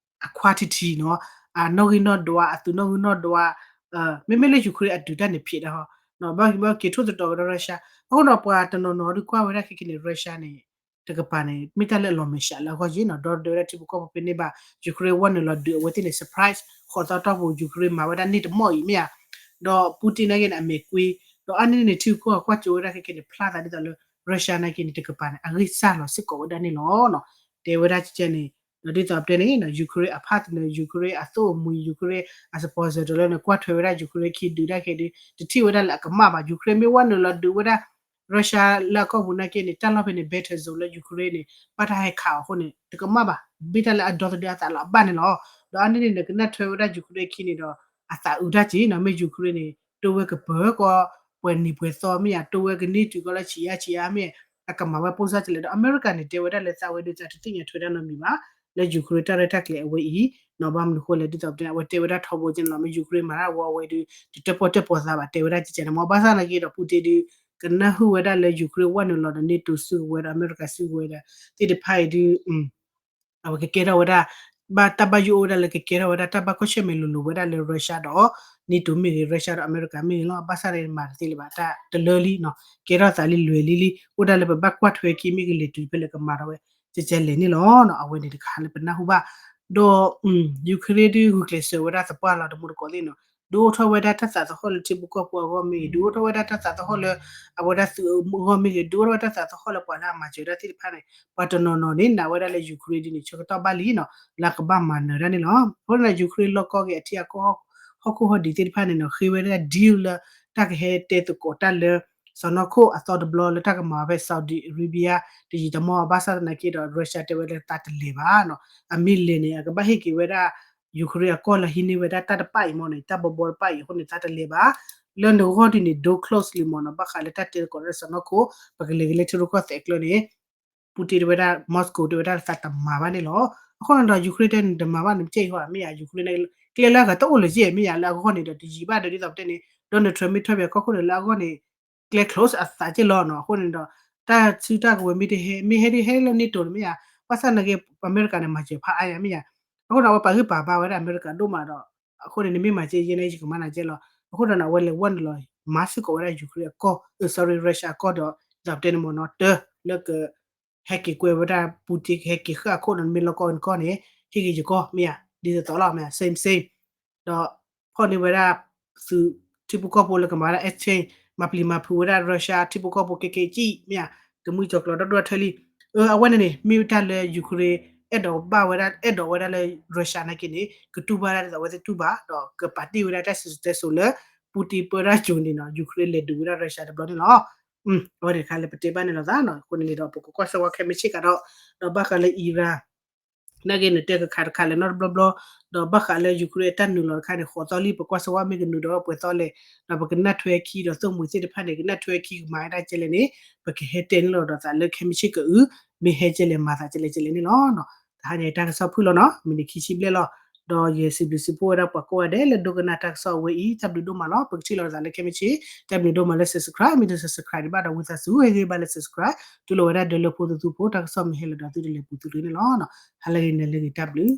အ quantity နီၤ, အနီၣ်ဂံၢ်နီၣ်ဒွး အသုးနီၣ်ဂံၢ်နီၣ်ဒွး, မ့မ့ၢ်လၢ Ukraine အဒုးတၢ်န့ၣ်ဖျဲးဒၣ်ဟီ, ဘၣ်က့ၤထိၣ်သတြီၤက့ၤဒီး Russia, အဃိဒီးပှၤတနီၤနီၤဒုးကွၢ်ဝဲဒၣ်ခဲကနံၣ်န့ၣ် Russia န့ၣ် တကပၤန့ၣ် မ့ၢ်တၢ်လၢအလီၤမဲာ်ဆှးလၢအဂီၢ်က့ၤနီၤ, ဒီးဒုးဝဲဒၣ်ထံဖိကီၢ်ဖိဖဲန့ၣ်ဘၣ် Ukraine ဝဲနုာ်လီၤဒုးအဝဲသ့ၣ်န့ၣ် surprise ဃိးသီတီၢ်ပူၤ Ukraine မၤဝဲဒၣ်န့ၢ်တမီၢ်အံၤမ့ၢ်ဧါ, ဒီး Putin နာ်က့န့ၣ် အမဲာ်ကွံ, ဒီးအါန့ၢ်န့ၣ် ထံဂုၤကီၢ်ဂၤကွၢ်ကၠိဝဲဒၣ်ခဲကနံၣ်န့ၣ် ဖျါသးဒ်သိးလၢ Russia နာ်က့န့ၣ် တကပၤန့ၣ် အဂံၢ်စၢ်လီၤစ့ၢ်ကီးဝဲဒၣ်န့ၣ်လီၤ. တဲဝဲဒၣ်ကဲန့ၣ်, ဒီးဒ်သိးပတဲန့ၣ် Ukraine အ partner, Ukraine အသိၣ်အမှံၤ, Ukraine အ sponsor တလၢန့ၣ် ကွၢ်ထွဲဝဲဒၣ် Ukraine ခံဒုးတၢ်ခဲဒုး တထံၣ်ဝဲဒၣ်လၢအကမၣ်ဘၣ်. Ukraine မ့ၢ်ဝဲနုာ်လီၤဒုးဝဲဒၣ် Russia လၢအကီၢ်ပူၤနာ်က့န့ၣ် တၢ်လီၢ်ဖဲန့ၣ် battle zone လၢ Ukraine န့ၣ် ဘၣ်တၢ်ဟဲခးအီၤအဃိန့ၣ် တကမၣ်ဘၣ်. မ့ၢ်တၢ်လၢအဒီသဒၢအသးလီၤအဘၣ်န့ၣ်လီၤ. ဒီးအါန့ၢ်န့ၣ် နကနၢ်ထွဲဝဲဒၣ် Ukraine ခံန့ၣ်ဒီး အသးအုးတၢ်က့ၤနီၤ, မ့ၢ် Ukraine န့ၣ် တိဝဲကပၢၤကီး ပှဲၤနံၤပှဲၤသီမ့ၢ်ဧါ, တိဝဲကန့ၢ်တုၤကီးလၢဆံးအါဆံးအါမ့ၢ် အကမၤဝဲပိၢ်စၢ်ကလဲၣ်. ဒီးအမဲရကၤန့ၣ် တဲဝဲဒၣ်လၢသးဝဲဒုးသးတသ့ၣ်ညါထွဲတၢ်နီတမံၤဘၣ် လၢ Ukraine တၢ်ရဲၣ်တၢ်ကျဲၤအဝဲအံၤနီၤ. ဘၣ်မနုၤအဃိလဲၣ် ဒ်သိးပတဲန့ၣ် အဝဲတဲဝဲဒၣ်ထီဘိကဲန့ၣ်လီၤ. မ့ၢ် Ukraine မၤတၢ်ဝဲအဝဲဒုး တတၢၣ်ပီၣ်တၢၣ်ပီသးဘၣ် တဲဝဲဒၣ်ကဲန့ၣ်မ့ၢ်. ဘၣ်ဆၣ်နာ်က့ဒီး Putin ဒုး ကနၢ်ဟူဝဲဒၣ်လၢ Ukraine ဝဲနုာ်လီၤဒီး NATO စုကဝဲၤဒီး အမဲရကၤစုကဝဲၤဒီး သ့ၣ်တဖၣ်အံၤဒုး အဝဲကကဲထီၣ်ဝဲဒၣ် ဘၣ်တၢ်ဘၣ်ယိၣ်အိၣ်ဝဲဒၣ်လၢကကဲထီၣ်ဝဲဒၣ်တၢ်ဘၣ်ကွၢ်ဆၢၣ်မဲာ်လိၤလိၤဝဲဒၣ်လၢ Russia ဒီး NATO မ့ၢ်ဂ့ၤ Russia ဒီးအမဲရကၤမ့ၢ်ဂ့ၤလီၤ. ဘၣ်ဆၣ်န့ၣ်မၤတသ့လၢၤဘၣ် တၢ်တလၢလံနီၤ ကဲထီၣ်သးလံလွဲၤလံလံ အိၣ်ဒၣ်လၢပဘၣ်ကွၢ်ထွဲခံမ့ၢ်ကလဲၤတုၤဖဲလဲၣ်ကမၤထီၣ်ဝဲ ကကဲလဲၣ်န့ၣ်လီၤ. အဝဲန့ၣ်တခါလၢပနၢ်ဟူဘၣ် ဒီး Ukraine ဒုးဂုာ်ကျဲးစၢးဝဲဒၣ်သပှၢ်လီၤ တမူတကိးသ့ၣ်နီၤ ဒုးအိၣ်ထီၣ်ဝဲဒၣ်တၢ်သးသဟီၣ်လၢထံဖိကီၢ်ဖိအဂီၢ်မ့ၢ်ဂ့ၤ ဒုးအိၣ်ထီၣ်ဝဲဒၣ်တၢ်သးသဟီၣ်လၢ အဝဲဒၣ်သုးအဂီၢ်မ့ၢ်ဂ့ၤ ဒုးအိၣ်ထီၣ်ဝဲတၢ်သးသဟီၣ်လၢပှၤလၢအမၤစၢၤဒၣ်သ့ၣ်တဖၣ်န့ၣ် ပှၤတနီၤနီၤန့ၣ် နာ်ဝဲဒၣ်လၢ Ukraine ဒ်န့ၣ် ဆၢကတီၢ်ဘၣ်လံနီၤ လၢကဘၣ်မၤနၢၤဒၣ်န့ၣ်လီၤ. အဃိန့ၣ် Ukraine လီၢ်ကီၢ်ဂ့ၤအထံအကီၢ် ဟီၣ်ခိၣ်ဟီၣ်ဒံးသ့ၣ်တဖၣ်န့ၣ်နီၤ ဃ့ဝဲဒၣ် deal လၢ တၢ်ကဟဲတဲသကိးတၢ်လၢ စီၤနီၢ်ခိၣ်အသီတဘျီလၢတၢ်ကမၤဝဲဖဲ Saudi Arabia တယံာ်တမီၢ် ဘၣ်ဆၣ်သနာ်က့ဒီး Russia တဲဝဲလၢသးတလဲၤဘၣ်နီၤ အမ့ၢ်လဲၤန့ၣ် အကဘၣ်ဟ့ၣ်က့ၤဝဲဒၣ် Ukraine အကီၢ်လၢဟံးန့ၢ်ဝဲဒၣ်တၢ်တပၣ်အံၤမ့ၢ်န့ၣ် တၢ်ဘီဘီတပၣ်အံၤ အဃိန့ၣ် သးတလဲၤဘၣ် လၢနဂီၢ်ဒ်န့ၣ် ဒိ close လံမ့ၢ်နီၤ ဘၣ်ဃးလၢတၢ်တဲသကိးလၢစီၤနီၢ်ခိၣ် ပကလဲၤက့ၤလၢထံရူၢ်ကီၢ်သဲးကျၢၢ်န့ၣ် Putin တဲဝဲဒၣ် Moscow တဲဝဲဒၣ်သးတမၤဘၣ်န့ၣ်လီၤ. အဃိန့ၣ်ဒီး Ukraine တဲန့ၣ် တမၤဘၣ်န့ၣ် မ့ၢ်ကဲအံၤဟီ မ့ၢ်ယါ Ukraine န့ၣ် ကျဲလၢအဂၤတအိၣ်လၢၤက့ မ့ၢ်ယါ လၢအဂီၢ်န့ၣ်ဒီး တယံာ်ဘၣ်ဒီး ဒ်သိးပတဲန့ၣ် Donald Trump မ့ၢ်ထီၣ်ပှၤကီၢ်ခိၣ်န့ၣ် လၢအဂီၢ်န့ၣ် ကျဲ close အသးက့လီၤနီၤ. အဃိန့ၣ်ဒီး တၢ်စုတၢ်ကဝဲၤမ့ၢ်တဟဲ မ့ၢ်ဟဲဒ်ဟဲလၢ NATO န့ၣ် မ့ၢ်ယါ ဘၣ်ဆၣ်သနာ်က့ အမဲရကၤန့ၣ် မၤစၢၤဖးအါယါ မ့ၢ်ယါ. အဃိဒီး အဝဲပာ်ဂံၢ်ပာ်ဘါဝဲဒၣ်အမဲရကၤဒိၣ်မးဒီး အဃိန့ၣ် နမ့ၢ်မၤကဲယဲန့ၣ် ယကမၤနၤကဲလီၤ. အဃိဒီးန့ၣ် အဝဲလဲၤဝဲနုာ်လီၤ မၤစ့ၢ်ကီးဝဲဒၣ် Ukraine အကီၢ် sorry Russia အကီၢ်ဒီး ဒ်သိးပတဲန့ၣ်မ့ၢ်နီၤ တၢ်လၢက ဟဲက့ၤကွဲဝဲဒၣ် Putin ကဟဲက့ၤဃၣ်အခိၣ်ဒီး နမ့ၢ်လီၢ်ကီၢ်နကီၢ်န့ၣ် ဟ့ၣ်က့ၤယကီၢ် မ့ၢ်ယါ ဒ်သိးသိးလီၤ မ့ၢ်ယါ same same ဒီးဖီၣ်န့ၢ်ဝဲဒၣ် သုးထံဖိကီၢ်ဖိလၢကမၤဝဲဒၣ် exchange မၤပျံၤမၤဖုးဝဲဒၣ် Russia ထံဖိကီၢ်ဖိကဲကဲကံၣ် မ့ၢ်ယါ ကမုၢ်ကၠီၤကျီဒီဒူၣ်အထၢလံ. အဝဲန့ၣ်န့ၣ် မ့ၢ်ဝဲတၢ်လၢ Ukraine အဲၣ်ဒိးဘၣ်ဝဲဒၣ် အဲၣ်ဒိးဝဲဒၣ်လၢ Russia နာ်က့န့ၣ် ကတူၢ်ဘၣ်ဒၣ်ဒ်သိးအဝဲသ့ၣ်တူၢ်ဘၣ် ဒီးကပာ်တ့ၢ်ဝဲဒၣ်တၢ်စံၣ်စိၤတဲစိၤလၢ Putin ပၢတၢ်စူၤန့ၣ်နီၤ Ukraine လဲၤဒုးဝဲဒၣ် Russia တဘျီန့ၣ်လီၤ. အဝဲန့ၣ်တခါလၢပတဲဘၣ်န့ၣ်လီၤသးနီၤ အဃိန့ၣ်န့ၣ်ဒီး ပကကွၢ်စၢၤဝဲခဲမုၢ်ဆ့ၣ်ကဒီး ဒီးဘၣ်ဃးလၢ Iran နာ်က့န့ၣ် တဲကခးတခးလဲၣ်နီတဘျီဘျီ, ဒီးဘၣ်ဃးလၢ Ukraine အတၢ်နုာ်လီၤတခါန့ၣ် ဃိးသီလံ ပကွၢ်စၢၤဝဲမ့ၢ်ကနုာ်ဒီးပှဲၤသီလဲၣ်, ဒီးပကနၢ်ထွဲခံဒီးသိၣ်မှံၤသ့ၣ်တဖၣ်န့ၣ် ကနၢ်ထွဲခံကမၤဝဲဒၣ်ကဲလဲၣ်န့ၣ် ပကဟဲတဲန့ၣ်လီၤဒီးသးလၢခဲမုၢ်ဆ့ၣ်ကအု မ့ၢ်ဟဲကဲလဲၣ်မၤသးကဲလဲၣ်ကဲလဲၣ်န့ၣ်လီၤ. တဟါန့ၣ်တၢ်ကစီၣ်ဖုၣ်လီၤနီၤ မံးနံးခံဆံဘျဲၣ်လီၤ. ဒီးယဲစံးဘျုးစံးဖှိၣ်ဝဲဒၣ်ပှၤကိးဂၤဒဲးလၢဒိကနၣ်တၢ်ကစီၣ်အဝဲအံၤ တၢ်ဘျုးဒိၣ်မးလီၤ. ပကထံၣ်လိာ်သးလၢခဲမုၢ်ဆ့ၣ် တၢ်ဘျုးဒိၣ်မးလၢ subscribe မ့ၢ်တ subscribe ဒံးဘၣ်ဒီးဝံသးစူၤ ဟ့ၣ်ဂံၢ်ဘါလၢ subscribe တူၢ်လိာ်ဝဲဒၣ်ဒၢလၢဖိသသူဖိ တၢ်ကစီၣ်မ့ၢ်ဟဲလီၤဒီးသုတလဲၤပူၤသုတဂ့ၤန့ၣ်လီၤ. ဟါလၢဂ့ၤ နၤလၢဂ့ၤ တၢ်ဘျုး